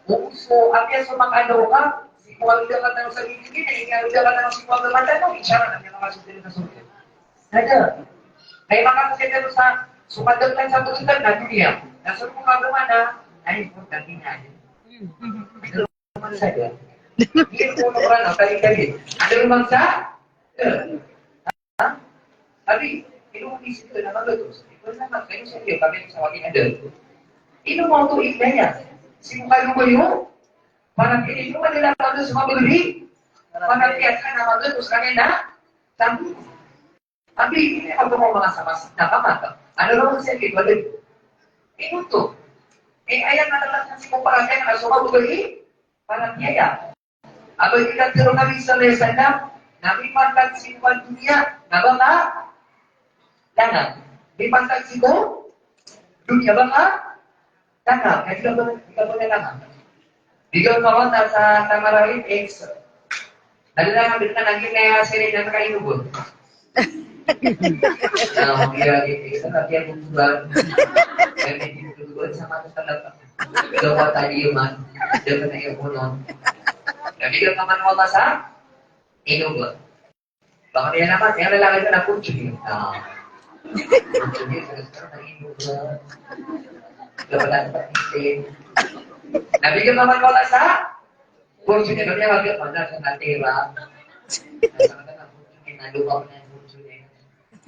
kung so, apiya so makadaw ka, si kuwalida ka tanong sa bibigyan, eh, kuwalida ka tanong si kuwalida ka tanong, inshallah, na niya makasundin ka sundin. Nada. Kaya makasundin ka sa, so kadagdag sa kadagdag na dunya. Na so kung magama na, ay, importante na. Ito naman sa dyan. Hindi ko na, kali-kali. Ano naman sa? Ha? Sabi, ino ko isip ko na magatos. Ito naman, kayo sa iyo, kami sa wali ada. Ino mo ito inaya? Si mukha mo ba yun? Parang hindi mo madala pa doon sa mabagri. Parang kaya sa na magatos kami na. Sabi, sabi, hindi ako mo mga sapas na kamata. Ano naman sa iyo, balik? Ino to? Eh, ayan na talaga si mukha kaya na sa mabagri. Parang kaya. Aba, ikatharo o Nabi sallallahu alaihi wasallam, na mipantag sii ko dunya na ba ka lanang. Mipantag sii ko dunya ba ka lanang. Na di ka ba, di ka ba lanang. Di ka ba sa Tamarawin, ex. Adalah nga bigla na gina ya sila na kayo. Na, kaya, isa na kaya butuan. Kaya butuan sa mga talaga. Dapat tayo man. Dapat na yung puno. Nabigyan ka man ng mata sa inubo. Baka niya naman, kaya lalaki ka na kutsi. Ah. Kutsi, sa restaurant, na inubo. Dapat na sa pag-isip. Nabigyan ka man ng mata sa kutsi. Kaya niya, wag yung mata sa natira. Nasa mata na kutsi, nalupa ko na yung kutsi.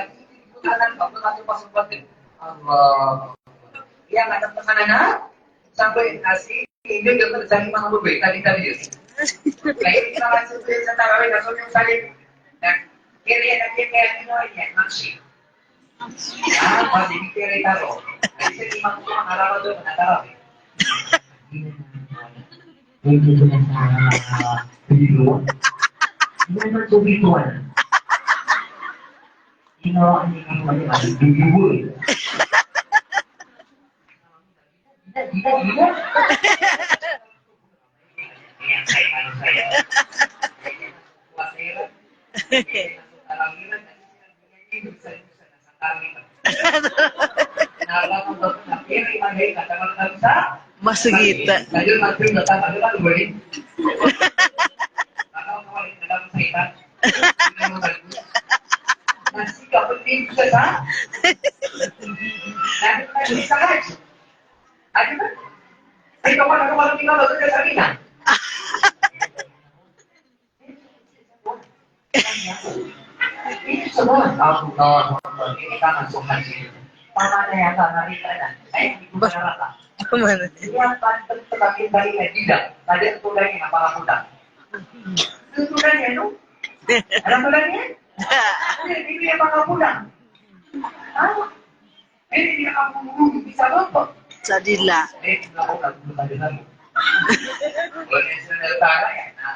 Lagi di ko tanan ba, ko tanan ba, so ba din. Allah. Iya, nga tanan na. Sampai kasi, hindi ko tanan sa mga mabay, tadi-tadi yun. Kaya hindi naman sa, sa tarawih, na sunyong salim. Na, kaya yan, kaya yan, ano yan, maksi. Ah, pati di kaya taro. Kasi sa imam ko, ang alaman doon, na tarawih. Hindi ko na sa, ah, video. Hindi naman sa video, ano. Ginawa niya ang mali, mali, bibigay. Ginawa, ginawa. Masgit. Mana? Ano tulan niya, no? Ano tulan niya? Hindi, hindi niya makapulang. Ha? Hindi niya makapulang. Isa ba po? Sa dila. Eh, ako, nagpupunta din ako. Wala niya sila nagtara yan, ha?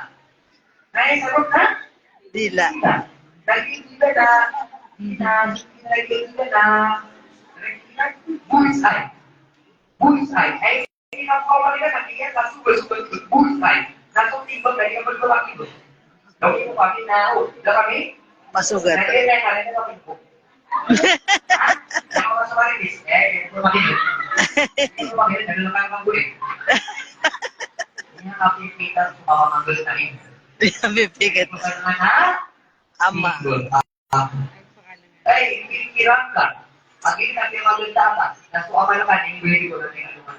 Na, isa po, ha? Dila. Dila. Lagi dila na, na, lagi dila na, bullseye. Bullseye. Ay, Hindi na po ako kanila, kasi yan, nasugal-sugal ko, buhay. Nasugal ko, kaya naman ko lang ito. Gawin ko kami na, oh, na kami. Masugal. Na kaya na, kaya na kami po. Ako sa marites, eh, di ko makikita. Di ko makikita, dahil lang ako ng gulit. Hindi na kapipita sa mga magultahin. Hindi na kapipita. Hindi ko sa mga Ama. Ay, hindi kirang ka. Pag hindi na pinagulta ka, na so ama na ka, hindi ko na pinagulta.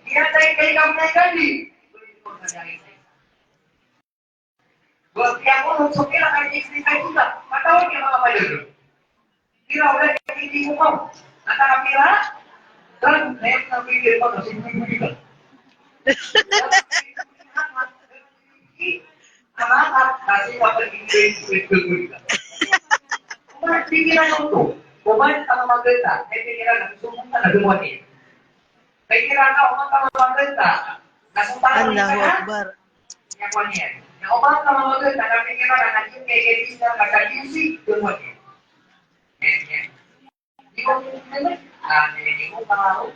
Hindi na tayo kayo kami na ikali. Buat yang urut, so kira kan istri saya juga. Matawag yung mga malulog. Kira wala yung hindi mo pa. At ang pira, dan, na yung nabigyan mo, kasi hindi mo dito. Ang anak, kasi kapag hindi mo dito. Kung hindi kira yung to, kung ang maganda, ay kira na, gusto mo na, nagawa niya. Kay kira ka, o ba ka mamaganta? Na so tao Allahu Akbar. Niya ko niyan. Na o ba ka mamaganta, na kay kira ka, na kay kay kay kay kay kay kay kay kay Yan, yan. Di ko naman. Ah, hindi mo pa ako.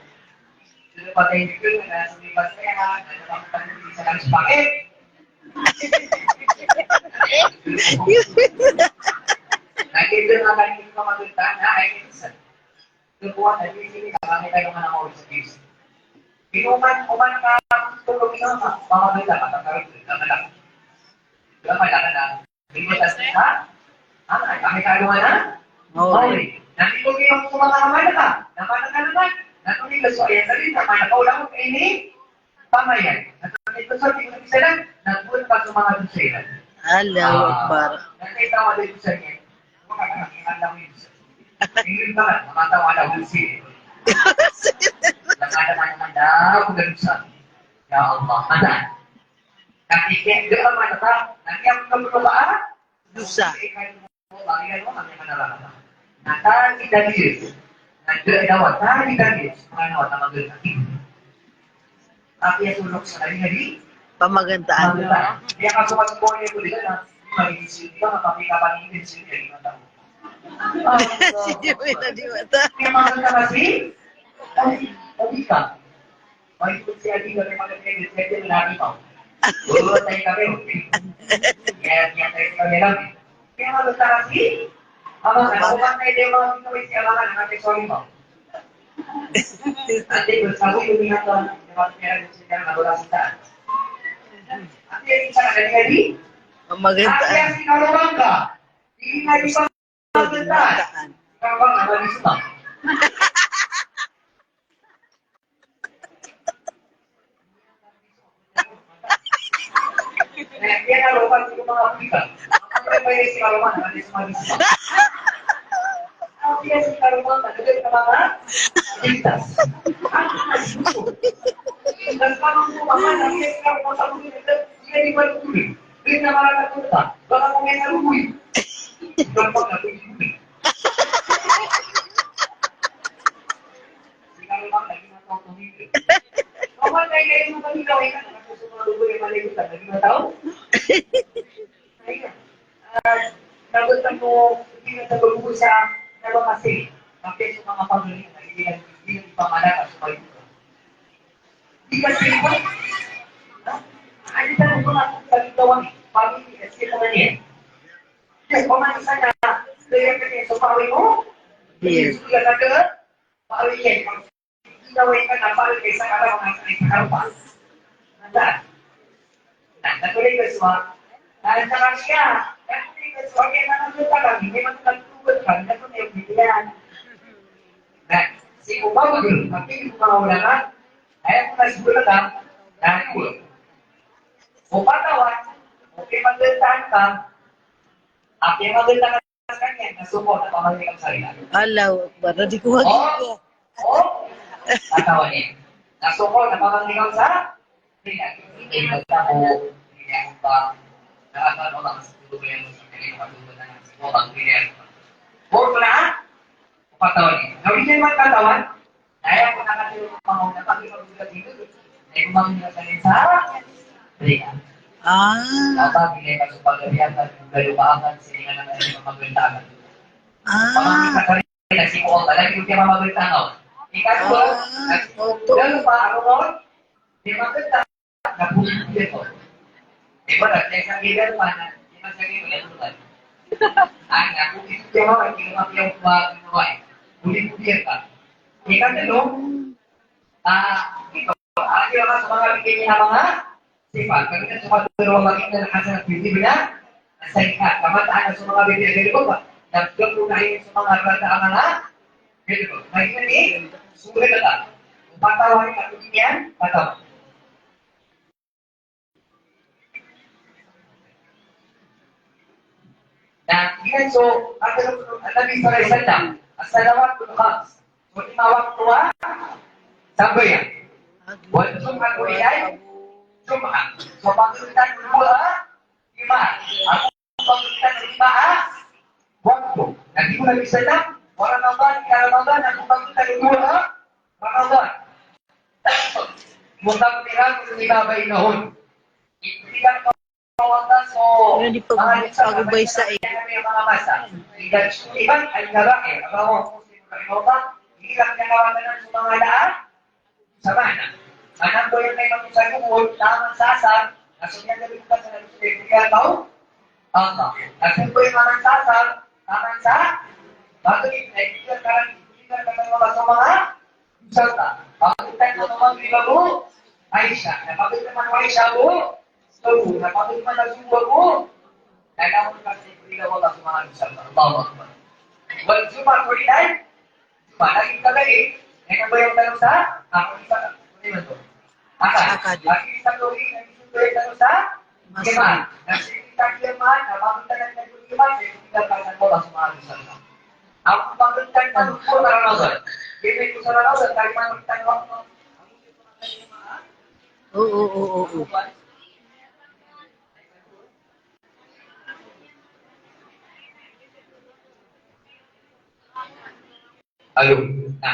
Sino pa tayo dito? Na sumipas na yan, ha? Na naman pa rin sa kang spaghetti. Nakita na kayo yung mamaganta, na ay, Ito po ang nagsisimula, bakit tayo mananakot sa Diyos? Inuman, uman ka, tulog na, pamagay ka, matatarik, gagala. Gagala ka na. Hindi ka sa ha? Ah, kami tayo nga na? Oo. Okay. Nandito kayo sa mga kamay na ka. Naman ka naman. Natuloy ka sa ayan na rin. Naman ka ulang ko kayo ni Pamayan. At ang ito sa ating isa lang, nagbuot pa sa mga dosena. Allahu Akbar. Nakita ko din sa niya. Makakakita ko yun. Hindi ba? Nakatawa na ako siya. Nakatawa na ako sa. Ya Allah, mata. Nakikita ka man ka, nakikita ka ba? Dosa. Na tagi-tagi. Na tagi-tagi. Pamaganda. Pamagantaan. Sige, wala di mata. Ay, kung si Adi, kami magkakaibigan, si Adi, ang lagi pa. Oo, tayo kami, okay. Kaya, kaya tayo kami lang. Kaya nga, basta kasi, ama, ano, kung tayo, tayo, mga dito, si Ama, ano, kami, sorry, pa. Ate, basta ko, yung mga to, yung mga pera, yung sila, mga wala sa taas. Ate, yung isa, ano, Adi? Ang maganda. Ate, ang sinarungan ka. Hindi nga, di ba? Pamagantaan. Di ka siripot. Ha? Adi ka mo pagkatawan, pamilya, sila man yan. Yes, paman sana, kaya ka niya sa pawin mo? Yes. Kaya ka niya, pawin yan. Ikaw ay ka na pawin kay sa karaw, na sa karaw pa. Nanda? Na, natuloy ka suwa. Na, sa kanya, natuloy ka suwa, kaya na nandun ka kami, hindi man nagtugod ka, hindi man yung bibigyan. Na, si Umar Abdul, pati yung mga ulama, ay, kung nagsulat ka, na, O katawan, o piyamagdantaan ka, a piyamagdantaan ka sa kanya, na so ko na pamagdantaan ka sa kanya. Allahu Akbar. Na di ko hagip ko. O? O? Katawan niya. Na so ko na pamagdantaan ka sa kanya. Hindi magtamo, hindi niya pa. Nakakano ka sa tuloy mo sa kanya, matuto na sa ko, pag hindi niya. O, ito na, ha? Katawan niya. Na hindi niya magkatawan, Kaya ko na kasi yung mga una, pag ipag-ugat dito, eh, kung bakit nila sa rin sa Amerika. Ah. Dapat hindi ka sa pagkabiyatan, yung kayo maakan, siningan ang kanyang pamagbentahan. Ah. Pamangkin sa sarili, kasi ko ang talagang yung kaya mamagbentahan. Ikatlo, Ah, opo. Lalo pa, ano ron? Di maganda. Na positive ito. Di ba, na, sa isang leader pa na, di ba, sa leader pa na, Aya, kung ito kaya, hindi naman yung pa, ano, ay. Huli-huli yan ka. Ikatlo, ah, ito, ah, kaya nga sa mga bigyan niya mga sifat. Kami na sa mga dalawa makita na hasanat, hindi ba na? Sayyiat. Kamataan na sa mga bigyan niya, di ba? Nagdagdag na yun sa mga rata ang mga, di ba? Ngayon ni, sulit na ka. Patawari ka, hindi yan, patawari. Na, iyan so, ang Nabi sallallahu alaihi wasallam, as-salawatul khams. So, lima wakto a sambayang. Wal jum'atu ilal jum'ah. So, pagkita ng dua, lima. Ako pagkita ng lima, ah, wakto. Nabi ko Nabi sallam, wa Ramadan, ila Ramadan, ako pagkita ng dua, ah, Ramadan. Mukaffiratun lima bainahun. Ibigay ko wata so, hindi pag-, mga pag-ubay sa, eh, mga masa. Idan suliban al-kaba'ir. Rawahu Muslim rahimahullah. Hindi lang niya kawatanan sa mga daan. Sa mana? Manambo yan kay Imam sa lubod, taman sa asar, na sumiyan na rin ka sa nagsusulit, hindi ka tao. Allah. At yung po yung taman sa asar, taman sa Maghrib, ay hindi ka karang, hindi ka karang mga sa mga Salta. Pagkita ng mga Maghrib ago Isha. Na pagkita ng Isha ago Subuh. Na pagkita ng Subuh ago, kailangan ka sa ibrila wala sa mga Salta. Allahu Akbar. Wal Jum'ah, kulinan. Jum'ah, lagi ka lagi. Ngayon ba yung tanong sa? Ako isa. Ano yun to? Akad. Akad. Lagi sa tuloy, lagi sa tuloy tanong sa? Jum'ah. Nagsisinta Jum'ah, na pagkita ng Jum'ah, sa ibrila ka sa wala sa mga Salta. Ako pagkita ng Ramadan. Hindi ko sa Ramadan, kaya pagkita ng Oo, oo, oo, oo. Alo. Na,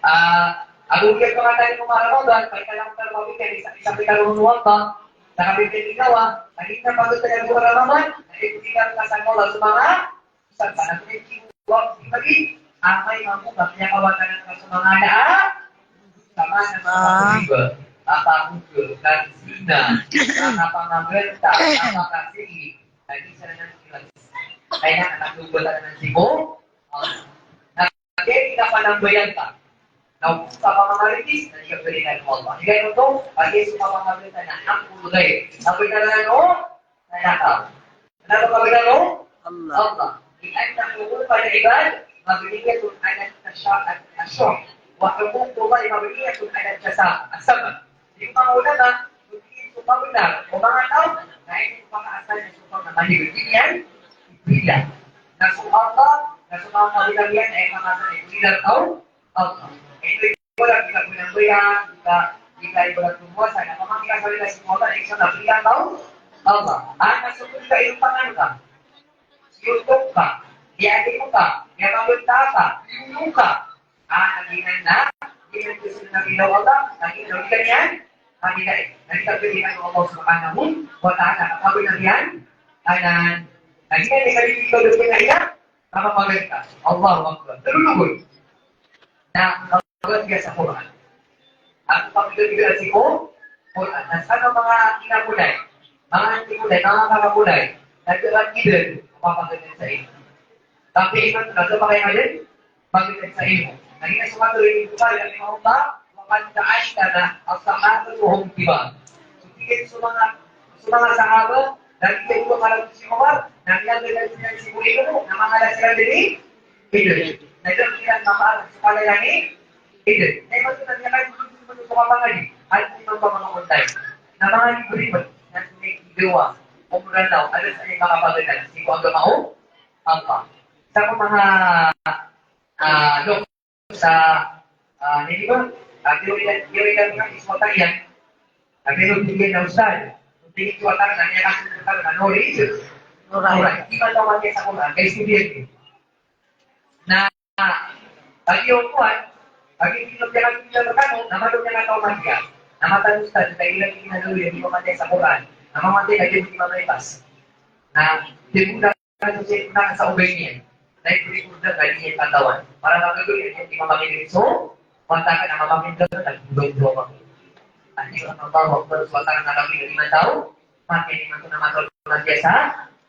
ah, alo, kaya pangatayin ko mga Ramadan, pagkalang ka mabigyan, isa, isa kita rumunuan pa, nakabigyan ikaw, ah, naging na pagod tayo ng Ramadan, naging ko ikaw kasama sa mga Sa panahon ng Kibuwag, di ba, di? Amay mambo ka, kaya kawatanan ka sa mga daan. Sama sa mga Ah. Riba, kapagod, kansina, kapamaganta, kapakasigi, lagi sa nang kilas. Kaya anak ko ba ng sibo? Ah. Na, kaya di ka panambayan ka. Na, sa mga marites, na di ka pwede na lumalabas. Di kayo to, pag-isip ka mga marites, na, ang kulay. Sabi na lang, oh, Kaya ka. Kenapa ka bilang Allah? Allah. لأن حقوق العباد مبنية على التشا-، الشح، وحقوق الله مبنية على التسامح. Di ba, ulama, hindi ko pa benar, o mga tao, na hindi ko pa kaasal na sumpah na mali. Hindi yan, bila. Na so Allah, na so mga kabilang yan, ay mga sa ilang tao, Allah. Ito yung wala kita pinambayaan, kita, kita yung wala pumwasa, na pamangkita sa wala si Allah, ay sa nabilang tao, Allah. Ah, nasa pun ka yung pangan ka. Yung tok ka, yung adik mo ka, yung mabenta ka, yung ka. Ah, naginan na, ginan ko sa nabilang Allah, naginan ka yan, naginan, naginan ka yan Allah Subhanahu wa Ta'ala, kapag nabiyan, anan, naginan ka rin ikaw doon na iya, Makapagal ka. Allahu Akbar. Nalulugod. Na, kapag sa Quran. Ang pagbibigal sa Quran. Na sana mga kinakulay, mga antikulay, mga kakakulay, nagkakalagid rin, mapapagal sa iyo. Tapi iman, nasa pa kayo ngayon? Pagdating sa iyo. Naging sumato yung Bukhari, rahimahullah, وقد تعلم الصحابة وهم كبار. So, tigil sa mga, sa mga sahaba, naging yung mga si Umar, naging ang si Bulino, na mga nasiran din eh. Ito. Naging sila makaarap sa pala yan eh. Ito. Na iba sa kanya kayo, gusto mo sa mga pangadi. At hindi mo pa mga online. Na mga libre mo, na may gawa, o mura daw, alas ay makapagandang, siko ang gamao, apa. Sa mga, ah, dok-, sa, ah, hindi ba? Ah, teorya, teorya ng ismatayan. Sabi nung tingin na usay. Nung tingin ko ang tanga, niya kasi ng tanga, no reason. Alright. Alright. Di ba tawag niya sa Quran? Kay student. Na, pag iyo kuwan, pag iyo pinagdagan niya sa tanga, na matawag niya na tawag niya. Na matawag sa tanga, kaya ilang ginagawa niya, di mamatay sa Quran. Na mamatay na di mamatay pas. Na, di mo na Kasi na sa ubay niyan, na iprekurda ka niyan katawan. Para magagawa niyan, di mamagay so, matakan na mamagay ka, nagdudog-dog ako. At di ba, Allahu Akbar, so, matakan na kami lima tao, mati ni Mato na Mato na biasa,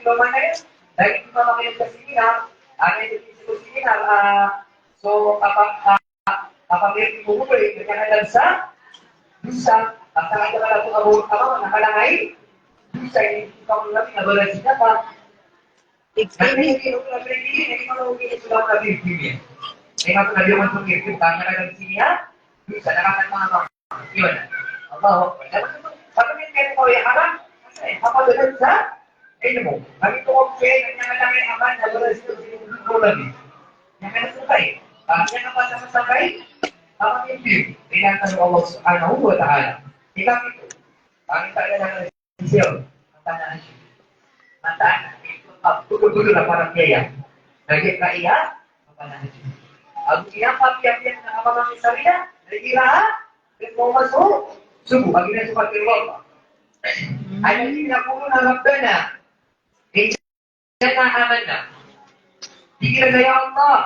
di ba mana ya? Dari di ba mana ya sa seminar? Ano yung sa seminar? Ah, so, apa, ah, apa may pinupuli, kanya na lang sa dosa, basta ada ka lang po abo, apa, nakalangay, dosa, yung ikaw lang, nabalas na pa. Explain. Allahu Akbar. Dapat kaya ko ya, haram. Kapag yan sa ilmo, kami ko kaya na niya lang ay amal na wala siya sa ilmo ko lagi. Niya ka na sabay. Pag niya ka pa sa sabay, kapag hindi, kailangan ng Allah Subhanahu wa Ta'ala. Ikaw ito, pangita na lang Sir, mata na siya. Mata na siya. Betul-betul na parang kaya. Lagi kaya, mata na siya. Ang pinapatiyapiyap na kapamang Israel, lagi na, lagi mo maso, subo, lagi na sukat ng Allah. Alladhina yaquluna rabbana, innana amanna. Tig iran a, ya Allah,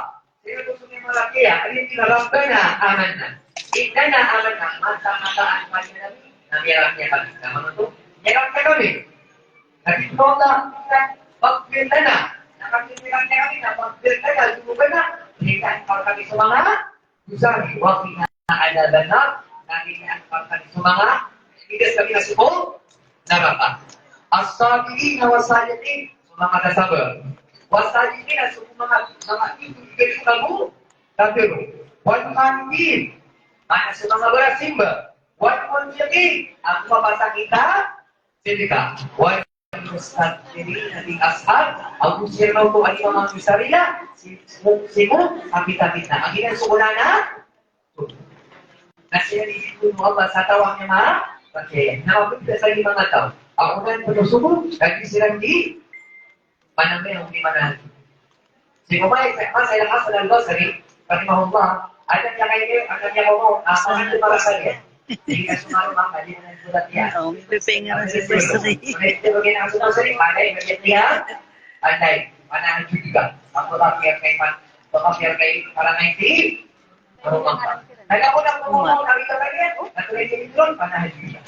sii ko so miyamaratiyaya, alladhina rabbana amanna. Innana amanna, mata-mataan pa rin kami, na miyaratiyaya kami. Na mano oto? Miyaratiyaya kami. Na tig o Allah, faghfir lana. Na kami miyaratiyaya kami, na faghfir lana, dhunubana. Biyaan ka kami sa manga dosa, wa qina adhaban nar, na biyaan ka kami sa manga, biyaan kami sa manga naraka. As-sabirina was-sadiqin, so manga tasabar. Was-sadiqina, so manga, manga ito, ito, ito, ito, ito. Wal qanitin, mana so manga barasimba. Wal munfiqin, ago mapasang ita, sedekah. Wal mustakbirina bil ashar, ago siran oto a di mamangosarila, si, si, si, kapit-kapit na. Aginan so kona na, na siran di ko mo ba sa taw a miyamaratiyaya. Na mapagda sa lima nga taw. Ago nan panosubo, lagi siran di Panamay ang di manahal. Si Umay, Mas Al-Hasan Al-Basri, rahimahullah, adan niya kayo, adan niya ko, ah, panahal para sa iya. Hindi ka sumaro, maka, di na nagsulat niya. Oo, may pipinga na si Basri. May pipinga na si Basri, panay, may pipinga. Anday, panahal juga. Ang pagkakiyar kay man, pagkakiyar kay, para kay di, marunong ka. Nagkakuna po mo, nakita ka niya, natuloy sa intro, panahal juga.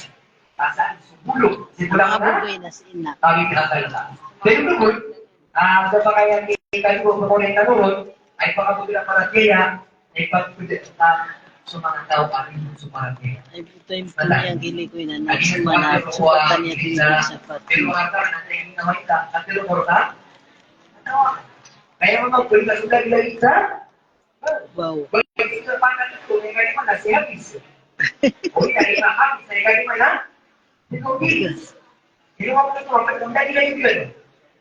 Asal, subulog. Sibulang na? Mabugoy na si ina. Tawid na talaga. Dahil doon, ah, sa pakayang kita doon, sa mga tanong, ay pakabugla para kaya, ay pagpudit na sa mga tao, kami sa mga kaya. Ay, ito yung punyang gili ko ina, na sumana, supatan niya din sa pat. Pero mga tao, na tayo ginawa ito, at pero mga tao, kaya mga pwede na sila gila isa, Wow. Bagi sa panahon ito, may kalima na si Hafiz. O, hindi, ay, Hafiz, may kalima na si Hafiz. Hindi ko pinag-, hindi ko pinag-, hindi ko pinag-,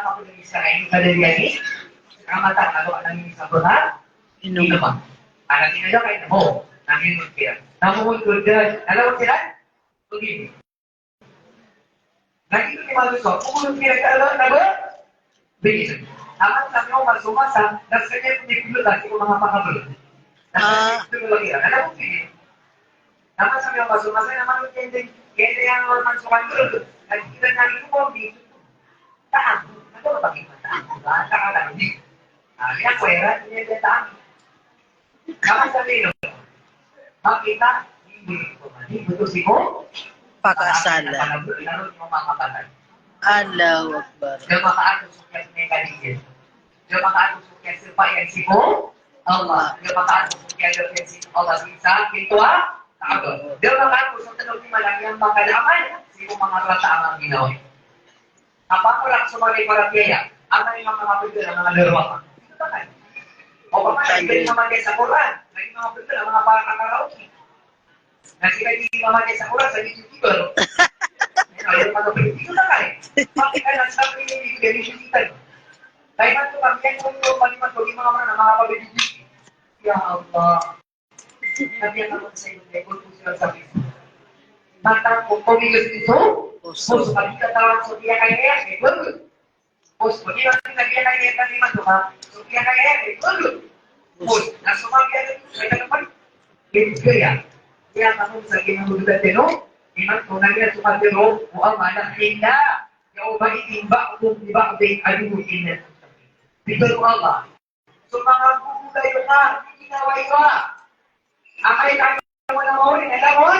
na kapag-isa kayo, kadalian ni, sa kamatayan, ano ka nang isa ko na? Inoman. Ano, inoman kayo, ho, nang inoman kira. Namun ko dyan, alam mo sila? Pag-ibig. Na giyoto i manga so, komono kira ka ala na ba? Bigyan. Aman sa miyaoma so masa, na skaniyan ko di pilo lagi ko manga pakablo. Na skaniyan ko di pilo lagi. Alam mo, sige. Aman sa miyaoma so masa, na mano kende, kende yang normal so kan dulu. Na kita na rin ko, di. Taam. Ano ba pag-ibig? Taam. Ba? Taam. Taam. Di. Ah, kaya ko, era, hindi taam. Kama sa tino, makita, hindi ko mali, betul sii ko pakasala. Lalo mo makapatay. Allahu Akbar. Damakaan ko so kiyasmay ka di. Damakaan ko so kiyasmay ka sii ko Allah. Damakaan ko so kiyasmay ka sii ko Allah. Sa pinto a Kaaba. Damakaan ko so tano di malaki ang makalaman sii ko manga rata ang ginawa. Apa ko lang so manga paratiyaya, amay ka manga pagdala, manga darwa ka. Ito ka kay. O ba ka, hindi ka manga sa Quran, hindi manga pagdala, manga para ka karaoke. Na sila di manga sa Quran, sa YouTube, no? Ayun, ayun, manga pagdala, ito ka kay. Bakit ka lang sa akin, hindi ka rin sisitan? Kaya man ito, kami yan, kung ito, paliman, kung yung mga mga, mga pagdala. Ya Allah. Sabi niya naman sa inyo, may kulto sila sa akin. Matang kung kumilos ito, puso, pag ikatawan sa piyakaya, may kulto. Puso, pag ikaw sa piyakaya, may kulto. Puso, na sumabi ako, may kulto. Kaya kamo sa ginamulutan din, no? Iman ko na niya sumabi, no? O Allah, na hinda. Yawma idin ba'dun li ba'din aduwwun illa al-muttaqin. Bitaw Allah. So, manga gugulayo ka, di ginawa iba. Amay ka mo na maori na lamon,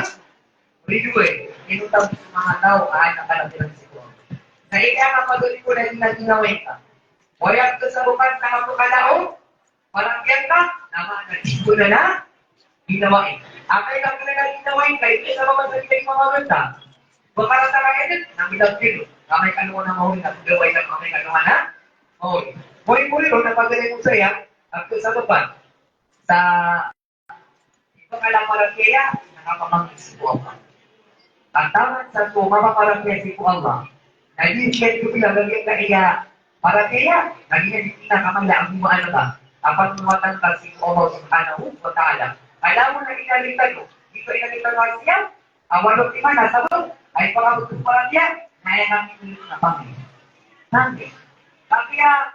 ridoay. Ino taw so manga taw a anak ka na pinagsigawa. Sa ika nga pagod ko na di na ginawa ka. Oriyan ko sa bukan sa kapagkalaw, parang yan ka, na manga di ko na na, ginawa. Amay ka na na ginawa, kaya ito sa mga sa mga mga bata. Baka na sa kanya din, na bilang din. Amay ka naman na maori na, gaway na amay ka naman na, maori. Mori-mori ron, na pagdalay mo saya, at sa bukan. Sa iba ka lang paratiyaya, nakapamangis ko Allah. Pagtaman sa so mapaparatiyaya sii ko Allah. Na di siya ito pila lagi ka iya paratiyaya, na di na di kita kamala ang bumaan ka. Apat mawatan ka sii ko Allah Subhanahu wa Ta'ala. Alam mo na inalitan mo, di ko inalitan mo siya, awal o timan na sabot, ay pangabot ko paratiyaya, na yan ang ito na pangis. Pangis. Tapi ya,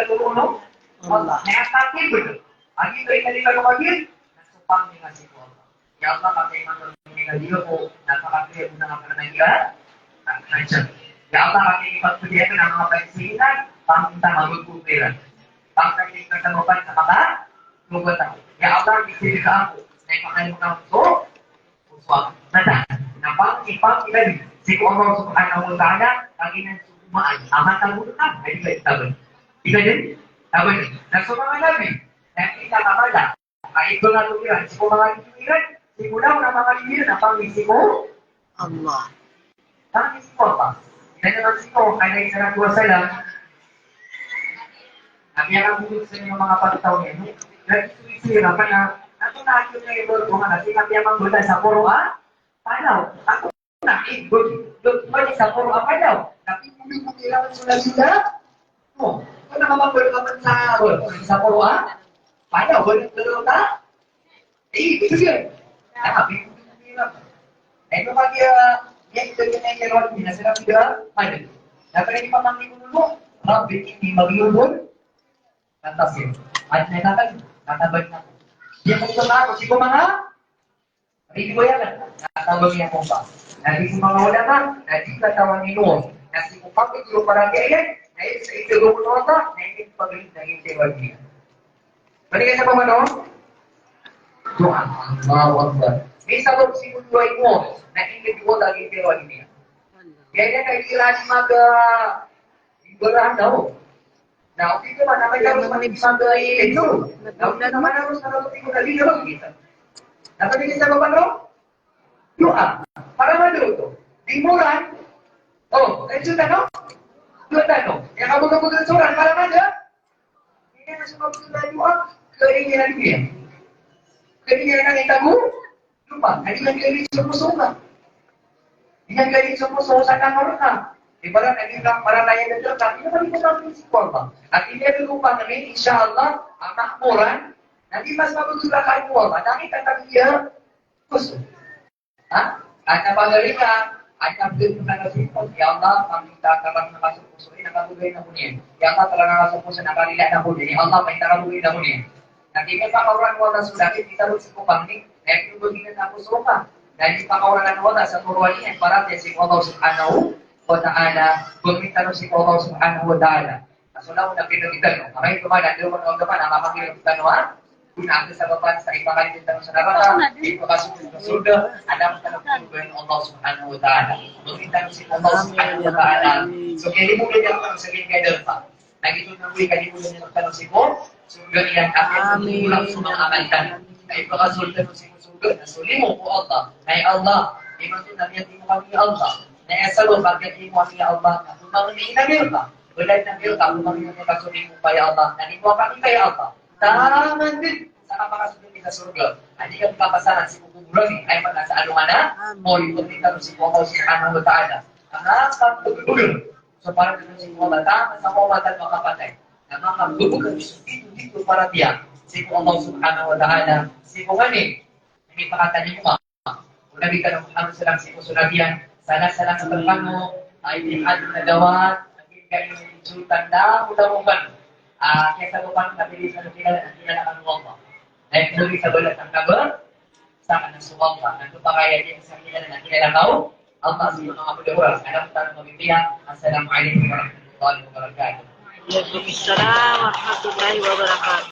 katoro o Allah. Na aya katibd a giyoto i kalilay ko magid na so pangni nga sii ko Allah. Ya Allah, katii man ko minigagiya ko na pakatiyag na nga karanagiya. Ya Allah, katii pagpadiya ko na nga kapagsinan, pangni ta mabubukiran. Pangni ta mabubukiran sa maka, mabubukiran. Ya Allah, isidika ako na ipakalimutan ko so, so suwak. Nata, na pangni, pangni lagi sii ko Allah Subhanahu wa Ta'ala, kagiya na so kumaan, amat ang utak, na di ka itabay. Di ka din? Tabay. Na so manga nabi, na di ka kamala. Ay, ito na ito iran. Sii ko manga limo iran. Sii ko daw na manga limo iran. Apang sii ko Allah. Apang sii ko Allah. Ina naman sii ko, alayhi salatu wassalam. Na piyakabugod sa inyo manga pagtaw niyan, no? Lagi ko ito iran. Kaya, ato na ato na iba ito, ha? Kasi nga piyamambala sa Qur'an, panaw. Ato na, eh, good. Good. Pwede sa Qur'an, panaw. Tapi, kung di ko kailangan sa Nabi na, Oh, ito na mamambalakaman sa, sa Qur'an. Paano? Wala na ta? Eh, ito yun. Ah, bibigyan ko nila. Eh, no, pag, ah, yan, ito yun, yan, yan, yan, yan, sila, sila, ano? Dapat hindi pa mangikulo, Rabbi, hindi maglubog. Fantastic. At may natin, natabag na. Yan, ito na ako. Siko mga Riwayat na tabang iyan ko pa. Na di ko manga ulama, na di katawan ni Nuh. Na sii ko kapit iyo para di ayan, na isa ito ko Allah, na ini pagli na ini wajib. Balik sa pamano? Doa. Allahu Akbar. Minsan ko sii ko doa imo, na ini doa lagi pero ini. Kaya na kailangan mag, ah, ibarat daw. Na, okay ko man, na may karos man, ito. Na, okay naman ako sa mga tingin ko na dito, kita. Na, pwede kita sa baba, no? Doa. Para maduro to. Di mo ran. Oh, eh, juta, no? Juta, no? Kaya kabog-kabog sa oras, para maduro. Hindi na sumagot na doa. Kaya hindi na niya. Kaya hindi na itago. Lupa, na di niyan kailangan sa puso ka. Di niyan kailangan sa puso sa kamar ka. Di ba, na di ka para na yan ang ka. Di naman ito natin si Kuwaba. At hindi natin lupa na may, insha Allah, ang takburan, na di mas mabuti na kayo Kuwaba. Nakita ka niya, puso. Ha? At napagaling ka, at napagaling ka na sa ipon. Ya Allah, kami ta-, tarang na ka sa puso, eh, nakabugay na ko niyan. Ya Allah, tarang na ka sa puso, nakalila na ko niyan. Ya Allah, may tarang na ko niyan. Na di niyan pakaoran o Allah so langit, di tarang sii ko pangni, na ito ba ginan ako so ka? Na di pakaoran o Allah sa Qur'an iyan, para tiyan sii ko Allah Subhanahu wa Ta'ala, pagmintan sii ko Allah Subhanahu wa Ta'ala. Na so na pinagitano, maray ko man, na di ko man, na mamakilagitano, ha? Kung ako sa baban, sa ipakalito tano sa naraka, ipakasunod sa surga, alam tano kung Allah Subhanahu wa Ta'ala. Pagmintan sii ko Allah Subhanahu wa Ta'ala. So, kaya di mo kaya ako sa kanya kaya pa. Lagi ko na ko ikalimutan niyan tano sii ko surga iyan, akin. Amin. Kulang so manga amal tano. Na ipakasold tano sii ko surga, na so limo ko Allah. Na ya Allah, imanto na miyatimo kami ya Allah. Na aya sabap a miyatimo kami ya Allah, na so manga ina mirka. Wala na mirka, so manga ina mirka, so limo ka ya Allah. Na limo kami ka ya Allah. Taman din sa kapakasold kami sa surga. Na di kami kapasaran sii ko kuburan, ay pagkasa alongan na. Amin. O ipagmintan sii ko Allah Subhanahu wa Ta'ala. Ang kapagpagpagpag. So, para dito sa mga bata, sa mga bata makapatay. Na makabubukag so tito-tito para diya. Sii ko Allah Subhanahu wa Ta'ala, sii ko kami. Ini pakatani mo ka. Kung Nabi ka na Muhammad sallam sii ko sunabiyan, sana-sana sa terkano, ay di hati na dawat, naging kayo yung sultan na, mula mo man. Ah, kaya sa lupa, nabili sa lupa, nabili na kami Allah. Ay, muli sa balat ang kabar, Sa kanan so Allah, na pakaaya niyan sa kilala na kilala ka o Allah. Sa mga kapatid ko, alam tano mabibiya. Assalamu alaikum warahmatullahi wabarakatuh. Wa alaikum assalam warahmatullahi wabarakatuh.